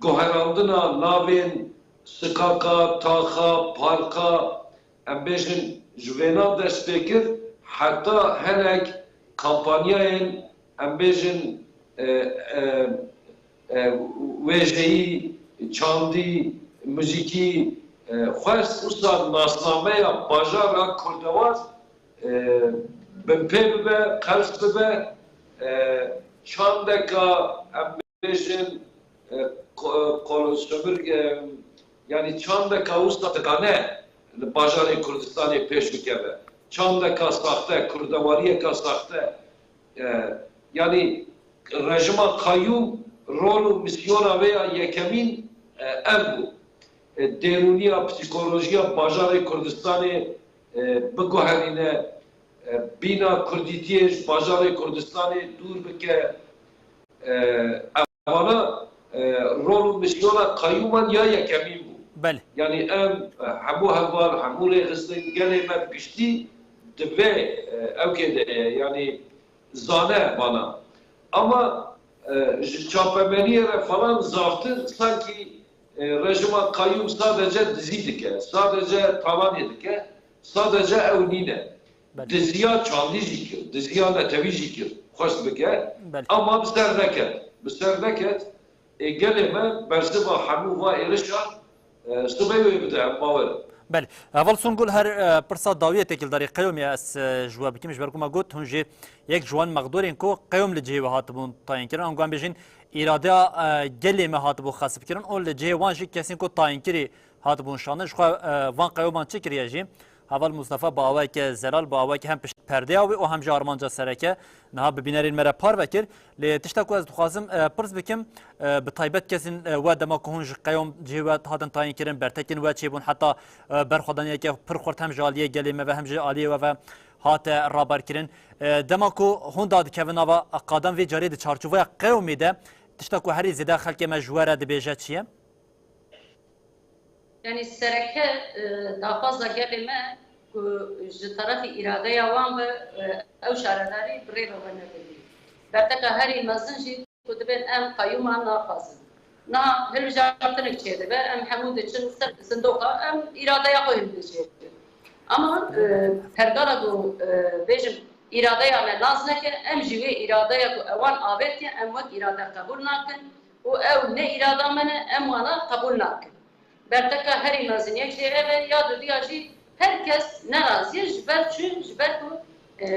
guherandina navên sikaka, taxa, parka, em bêjin ji vêna dest pê kir, heta hinek kampanyayên, em bêjin, e, e, e, wêjeyî, çandî, muzîkî, e, xwest wisa nasnameya bajara kurdewar, e, binpê bibe, qels bibe, e, çandeka em bêjin, e, ko-, kolo-, sömür-, e, yanî çandeka wisa digane li bajarê Kurdistanê pêş bikeve. Çandeka saxte, kurdewariyeka saxte. E, yanî rejima qayûm rol û misyona wê ya yekemîn, e, ev bû. E, dêrûniya, psîkolojiya bajarê Kurdistanê, e, biguherîne, e, bîna kurdîtiyê ji bajarê Kurdistanê dûr bike. E, evana, e, rol û misyona qayûman ya yekemîn bû. Belê. Yanî em, e, hemû heval, hemû rêxistin, gelê me bi giştî di vê, e, ewkê de ye. Yanî zane vana. Ama, e, ji çapemeniyê re falan zaftir sankî, e, rejima qayûm sadece dizî dike, sadece talanê dike, sadece ew nîne. Belê. Diziya çandî jî kir, diziya netewî jî kir, xwest bike. Belê. Ama bi ser neket. Bi ser neket, ê gelê me bersiva hemû va êrişan, e, sibê wê bide, em bawer in. Belê. Heval Songul, her, e, pirsa dawiyê têkildarî qeyûmê ez, e, ji we bikim, ji ber ku me got, hûn jî yek ji wan mexdûrên ku qeyûm li cihê we hatibûn tayînkirin, ango em bêjin îradeya, e, gelê me hatibû xesibkirin û li cihê wan jî kesên ku tayînkirî hatibûn şandin. Ji xwe, e, van qeyûman çi kiriye jî? Heval Mustafa bi awayeke zelal, bi awayeke hem pişt perdeya wê û hem jî armanca sereke niha bi bînerên me re parve kir. Lê tişta ku ez dixwazim, e, pirs bikim, e, bi taybet kesên, e, we dema ku hûn ji qeyûm cihê we hatin tayîn kirin, bertekên we çêbûn, heta, e, berxwedaniyeke pir xurt hem ji aliyê gelê me ve hem ji aliyê we ve hate rabarkirin. E, dema ku hûn dadikevin nava qadan vê carê di çarçoveya qeyûmê de, tişta ku herî zêde xelkê me ji we re dibêje çi ye? Yanî sereke, e, daxwaza gelê me ku ji terefî îradeya wan ve, e, ew şaredarî bi rê ve wene bigirin. Berteka herî mezin jî ku dibên em qeyûman naxwazin. Niha hilbijartinek çêdibe, em hemû diçin ser sindoqa, em îradeya xwe hilbijêrin. Ama, e, pergala ku, e, bêjim, îradeya me nas neke, em jî wê îradeya ku ewan avêtiye, em wek îrade qebûl nakin û ew ne îrada me ne, em wana qebûl nakin. Berteka herî mezin yek jê ev e, ya dudiya jî her kes nerazî ye, ji ber çi? Ji ber ku, e,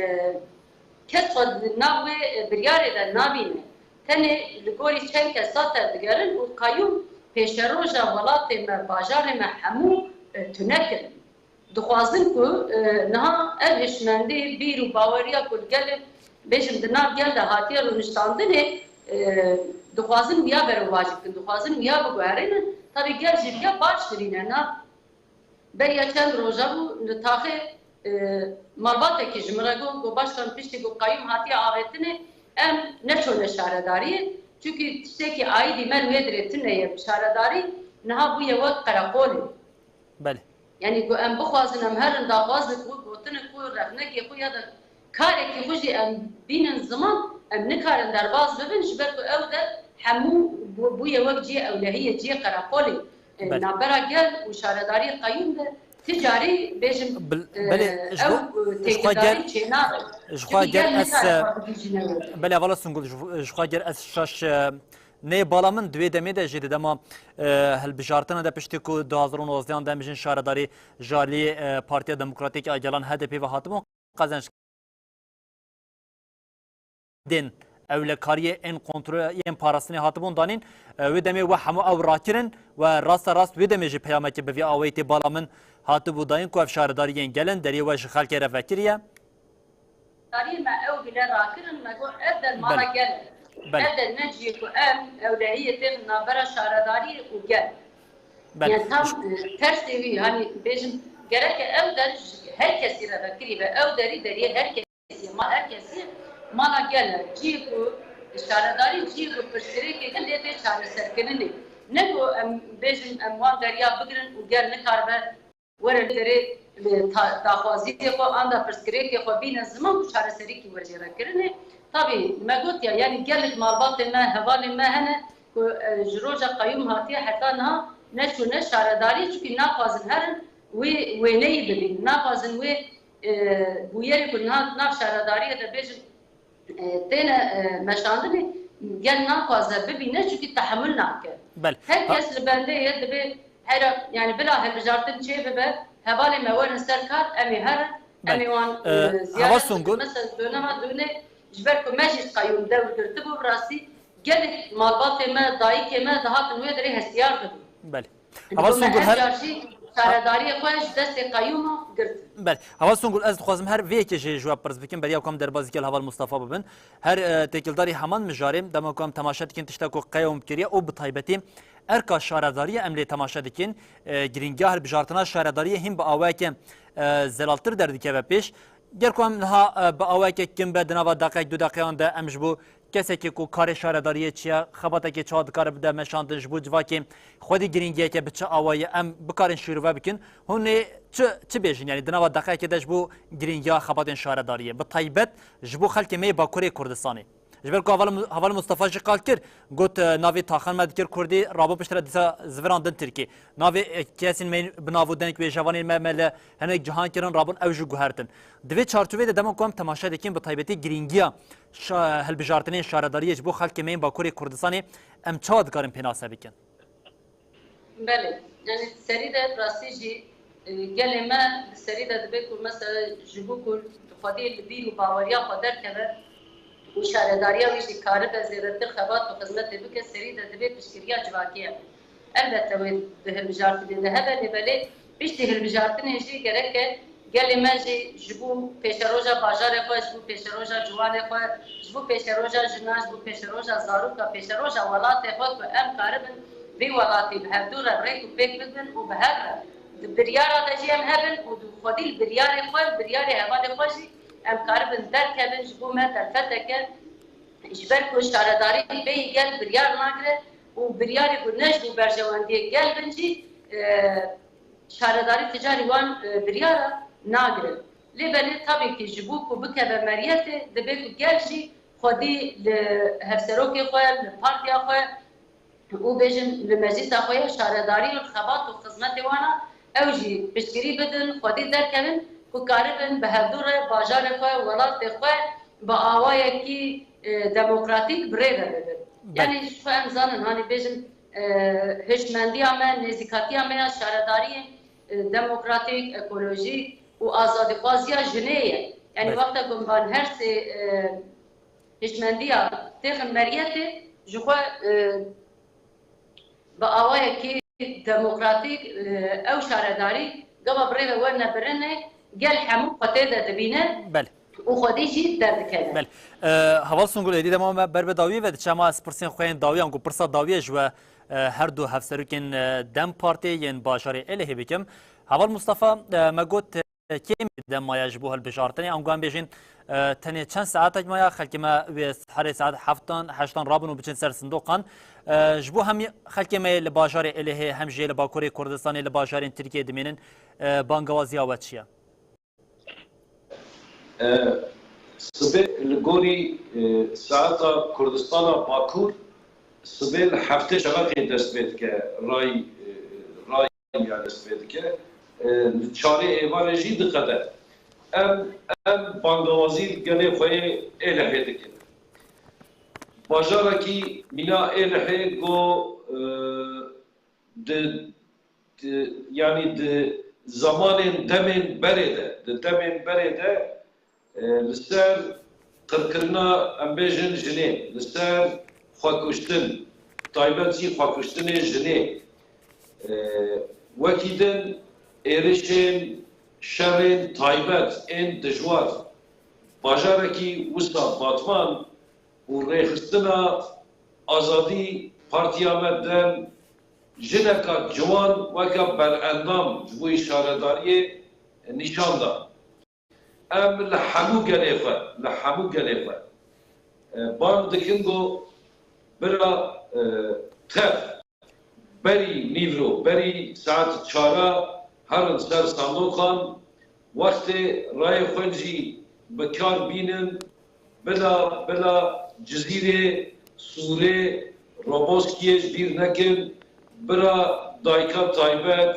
kes xwe di nav wê, e, biryarê de nabîne. Tenê li gorî çend kesa tevdigerin û qayûm pêşeroja welatê me, bajarê me hemû, e, tune kirin. Dixwazin ku, e, niha ev hişmendî, bîr û baweriya ku li gelê, bêjim, di nav gel de hatiye rûniştandinê, e, dixwazin wiya berovajî bikin, dixwazin wiya biguherînin. Tabî gel jî viya baş dirîne. Na beriya çend roja bû li taxê, e, malbatekî ji min re got, got, Başkan, piştî ku qayûm hatiye avêtinê, em neçûne şaredariyê. Çunkî tiştekî aîdî me li wê dirê tune ye, şaredarî niha bûye wek qereqolê. Belê. Yanî ku em bixwazin, em herin daxwazek û gotinek û rexnekê xwe ya da karekî xwe jî em bînin ziman, em nikarin derbas bibin, ji ber ku ew der hemû bû-, bûye wek cihê ewlehiyê, cihê qereqolê, e, Belê. navbera gel û şaredariyê qeyûm de ti carî bêjin, Bil-, e, belê, ji ew, xwe, e, ji xwe ger, têkildarî çênabe. ji xwe Çimkî ger gel ez, nikare e, xwe bigihîjîne wê. Belê, hevala Sungul, ji, ji xwe ger ez şaş, e, neyê bala min di wê demê de jî di dema, e, hilbijartina de piştî ku du hazar û nozdeh de em bijin şaredarî ji alî, e, Partiya Demokratîk a Gelan H D P ve hatibûn qezenc. Dên ewlekariyê ên kontrol yên parastinê hatibûn danîn, e, wê demê we hemû ew rakirin we rasta rast wê demê jî peyamekê bi vî awayî tê bala min hatibû dayîn ku ev şaredarî yên gel in, deriyê we ji xelkê re vekiriye. Dariyê me ew bîne rakirin, me got ev der mala Belê. gel e. Belê. Ev der ne cihê ku em ewlehiyê têxin navbera şaredariyê û gel. Belê. Yani tam, e, tersê wî, hani bêjin gereke ew der ji her kesî re vekirî ve, ew derî deriyê her kesî, ma her kesî mala gel e. Cihê ku şaredarî, cihê ku pirsgirêkê gel lê tê çareserkirinê. Ne ku em bêjin em wan deriya bigirin û gel nikaribe were li derê, e, ta-, daxwaziyê xwe an da pirsgirêkê xwe bîne ziman ku çareserîkî were jê re kirinê. Tabî me got ya, yanî gelek malbatê me, hevalê me hene ku, e, ji roja qeyûm hatiye heta niha neçûne şaredariyê, çunkî naxwazin herin wê wêneyî bibînin. Naxwazin wê, e, bûyerê ku niha nav şaredariyê de bêjin, e, têne, e, meşandinê, gel naxwaze bibîne, çunkî tehemul nake. Belê. Her Ha- kes li bendê ye, dibê hera, yani bila hilbijartin çê bibe, hevalê me werin ser kar, em ê herin, em Belê. ê wan, E, e, Heval ziyaret Sungul. bikin. Mesela dönema dûnê, ji ber ku me jî qeyûm dewr girtibû, bi rastî gelek malbatê me, dayikê me dihatin wê derê hestiyar dibûn. Belê. Heval Sungul her car jî şaredariyê xwe ji destê qeyûma girt. Belê. Heval Sungul, ez dixwazim her vê yekê jî ji we pirs bikim, beriya ku em derbas dike li heval Mustafa bibin. Her, e, têkildarî heman mijarê, dema ku em temaşe dikin tişta ku qeyûm kiriye û bi taybetî erka şaredariyê em lê temaşe dikin, e, girîngiya hilbijartina şaredariyê hîn bi awayeke, e, zelaltir derdikeve pêş. Ger ku em niha, e, bi awayeke kin be di nava deqeyek du deqeyan de em ji bo kesekî ku karê şaredariyê çi ye, xebatekê çawa dikare bide meşandin, ji bo civakê xwedî girîngiyeke bi çi awayî em bikarin şîrove bikin. Hûn ê çi, çi bêjin? Yanî di nava deqeyekê de ji bo girîngiya xebatên şaredariyê, bi taybet ji bo xelkê me yê Bakurê Kurdistanê. Ji ber ku heval, heval Mustafa jî qal kir, got, e, navê taxan me dikir Kurdî, rabû piştre dîsa zivirandin Tirkî. Navê, e, kesên me bi nav û deng wêjevanên me, me li hinek cihan kirin, rabûn ew jî guhertin. Di vê çarçoveyê de dema ku em temaşe dikin, bi taybetî girîngiya şa-, hilbijartinên şaredariyê ji bo xelkê me yên Bakurê Kurdistanê, em çawa dikarin pênase bikin? Belê. Yani serî de rastî jî, e, gelê me di serî de dibe ku mesela ji bo ku xwedî li bîr û baweriya xwe derkeve û şaredariya wî jî karibe zêdetir xebat û xizmetê bike, serî de dibe piştgiriya civakê hebe. Elbette wê di hilbijartinê de hebe, lê belê piştî hilbijartinê jî gereke gelê me jî ji bo pêşeroja bajarê xwe, ji bo pêşeroja ciwanê xwe, ji bo pêşeroja jinan, ji bo pêşeroja zaroka, pêşeroja welatê xwe ku em karibin vê welatî bi hevdû re rêk û pêk bibin û bi hev re di biryara de jî em hebin û di xwedî li biryarê xwe, li biryarê hevalê xwe jî em karibin derkevin, ji bo me derfeteke, ji ber ku şaredarî bêyî gel biryar nagire û biryarê ku ne ji bo berjewendiyê gel bin jî, e, şaredarî ti carî wan, e, biryara nagire. Lê belê tabî kî ji bo ku bikeve meriyetê, dibe ku gel jî xwedî li hevserokê xwe, li partiya xwe û bêjin li meclîsa xwe ya şaredarî û xebat û xizmetê wan a, ew jî piştgirî bidin, xwedî derkevin ku karibin bi hevdû re bajarê xwe, welatê xwe bi awayekî, e, demokratîk bi rê ve bibin. Belê. Yanî ji xwe em zanin, hanî bêjin, e, hişmendiya me, nêzîkatiya me ya şaredariyê, e, demokratîk, ekolojîk û azadîxwaziya jinê ye. Yanî Belê. wexta ku em van her sê, e, hişmendiya têxin meriyetê ji xwe, e, bi awayekî demokratîk, e, ew şaredarî gava bi rê ve werne birine, gel hemû xwe tê de dibîne Belê. û xwedî jî derdikeve. Belê. E, Heval Sungul, êdî dema me ber bi dawiyê ve diçe, ma ez pirsên xwe yên dawiyan ku pirsa dawiyê ji we, e, her du hevserokên, e, dem Partê yên bajarê Êlihê bikim. Heval Mustafa, e, me got, kêmî dem maye ji bo hilbijartinê. Ango em bêjin, e, tenê çend saetek maye, xelkê me wê herê saet heftan, heştan rabin û biçin ser sindoqan. E, ji bo hemî xelkê me yê li bajarê Êlihê hem jî yê li Bakurê Kurdistanê li bajarên Tirkiyê dimînin, e, bangewaziya we çi ye? E, sibê li gorî, e, saeta Kurdistana Bakur, sibê li heftê şeveqê dest pê dike, ray, e, ray ya dest pê dike. E, li çarê êvarê jî diqede. Em, em bangewazî li gelê xwe yê Êlihê dikin. Bajarekî mîna Êlihê ku, e, di, di, yanî di zamanên demên berê de, di demên berê de, e, li ser qirkirina, em bêjin, jinê, li ser xwekuştin, taybet jî xwekuştinê jinê, e, wekî din êrişên, şerên taybet ên dijwar, bajarekî wisa Batman û rêxistina Azadî Partiya me dem jineka ciwan weke berendam ji bo şaredariyê nîşan da. Em li hemû gelê xwe, li hemû gelê xwe, e, bang dikin ku bira, e, tev berî nîvro, berî saet çara herin ser sandoqan, wextê rayê xwe jî bi kar bînin, bila, bila Cizîrê, Sûrê, Roboskiyê ji bîr nekin, bira dayika taybet,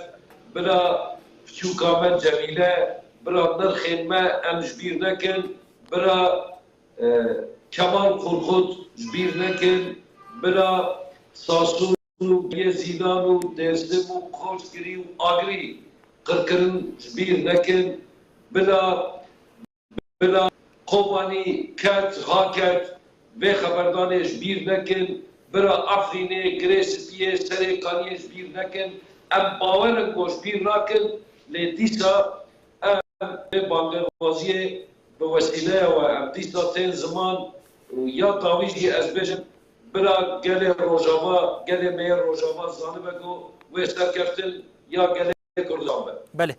bira piçûka me Cemîle, bira nirxên me em ji bîr nekin, bira, e, Kemal Korkut ji bîr nekin, bira Sasûn û Yê Zîlan û Dêrsim û Qoçgirî û Agirî qirkirin ji bîr nekin, bila, bila Kobanî ket, raket, vê xeberdanê ji bîr nekin, bira Efrînê, Girê Spiyê, Serê Kaniyê ji bîr nekin. Em bawer in ku ji bîr nakin, lê dîsa em vê bangewaziyê bi wesîleya we em dîsa tên ziman û ya dawî jî ez bêjim, bira gelê Rojava, gelê me yê Rojava zanibe ku wê serkeftin ya gelê Kurdistan be. Belê.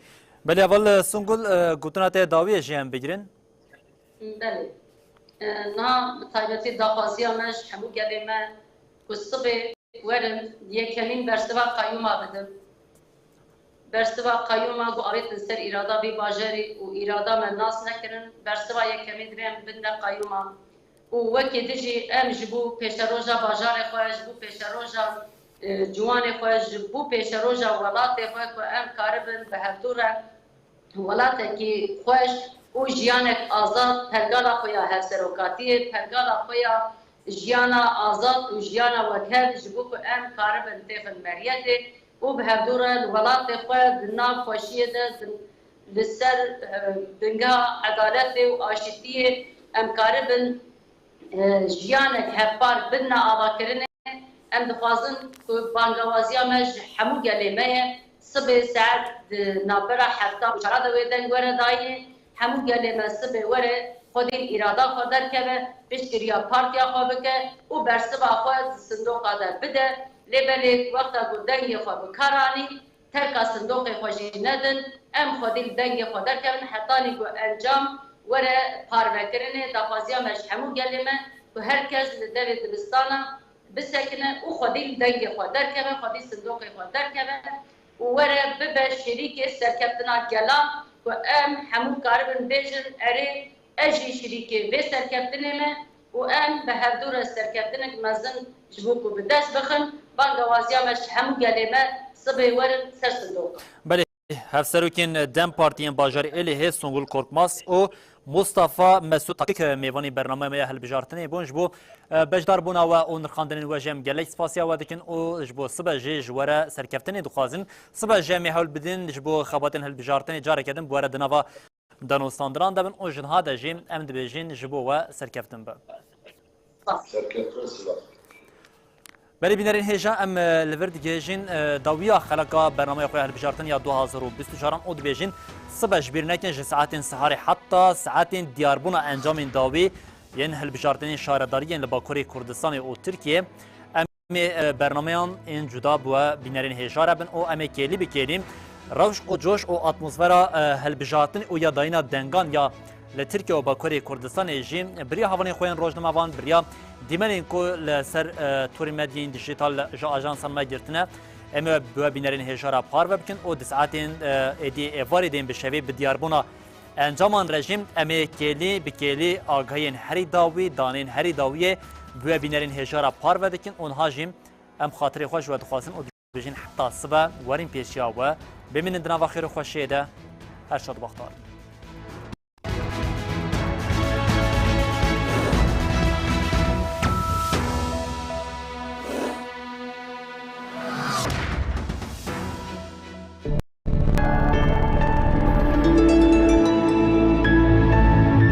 Belê, heval Sungul, e, gotina te dawiyê jî em bigirin. Belê. E, niha bi taybetî daxwaziya me ji hemû gelê me ku sibê werin yekemîn bersiva qeyûma bidin. Bersiva qeyûma ku avêtin ser îrada vî bajarî û îrada me nas nekirin, bersiva yekemîn divê em bidine qeyûma. Û wekî din jî em ji bo pêşeroja bajarê xwe, ji bo pêşeroja, e, ciwanê xwe, ji bo pêşeroja welatê xwe ku em karibin bi hevdû re welatekî xweş û jiyanek azad, pergala xwe ya hevserokatiyê, pergala xwe ya jiyana azad û jiyana wekhev, ji bo ku em karibin têxin meriyetê û bi hevdû re li welatê xwe di nav xweşiyê de, di, li ser, e, bingeha edaletê û aşitiyê em karibin, e, jiyanek hevpar bidine avakirinê. Em dixwazin ku bangewaziya me ji hemû gelê me ye. Sibê saet di navbera hefta û çara de wê deng were dayînê. Hemû gelê me sibê were xwedî îrada xwe derkeve, piştgiriya partiya xwe bike û bersiva xwe di sindoqa de bide. Lê belê wexta ku dengê xwe bi kar anî, terka sindoqê xwe jî nedin, em xwedî li dengê xwe derkevin, hetanî ku encam were parvekirinê. Daxwaziya me ji hemû gelê me ku her kes li derê dibistana bisekine û xwedî li dengê xwe derkeve, xwedî sindoqê xwe derkeve û were bibe şirîkê serkeftina gelan ku em hemû karibin bêjin, erê, ez jî şirîkê vê serkeftinê me û em bi hevdû re serkeftinek mezin ji bo ku bi dest bixin. Bangewaziya me ji hemû gelê me, sibê werin ser sindoqan. Belê, hevserokên dem partiyên bajarê Êlihê Songul Korkmaz û Mustafa Mesûd Takik mêvanî bernameya me ya hilbijartinê bûn. Ji bo, e, beşdarbûna we û nirxandinên we jî em gelek spasiya we dikin û ji bo sibe jî ji we re serkeftinê dixwazin. Sibe jî em ê hewl bidin ji bo xebatên hilbijartinê careke din bi we re di nava danûstandinan de bin û ji niha de jî em dibêjin ji bo we serkeftin be. Serkeftin silav. Belê bînerên hêja, em, e, li vir digihêjin, e, dawiya xeleka bernameya xwe ya hilbijartin ya du hazar û bîst û çaran û dibêjin, sibe ji bîr nekin ji saetên siharê heta saetên diyarbûna encamên dawî yên hilbijartinên şaredariyên li Bakurê Kurdistanê û Tirkiyê. Em ê, e, bernameyan ên cuda bi we bînerên hêja re bin û em ê kêlî bi kêlî Rewş û coş û atmosfera, e, hilbijartin û ya dayîna dengan ya li Tirkiye û Bakurê Kurdistanê jî bi riya hevalên xwe yên rojnamevan, bi riya dîmenên ku li ser, e, torên medyayên dijîtal ji ajansa me girtine, em ê bi we bînerên hêja re parve bikin û di saetên, e, êdî êvarê dên bi şevê bi diyarbûna encaman re jî em ê kêlî bi kêlî agahiyên herî dawî, danên herî dawiyê bi we bînerên hêja re parve dikin û niha jî em xatirê xwe ji we dixwazin û dibêjin heta sibe werin pêşiya we. Bimînin di nava xêr û xweşiyê de. Her şad û baxtewar.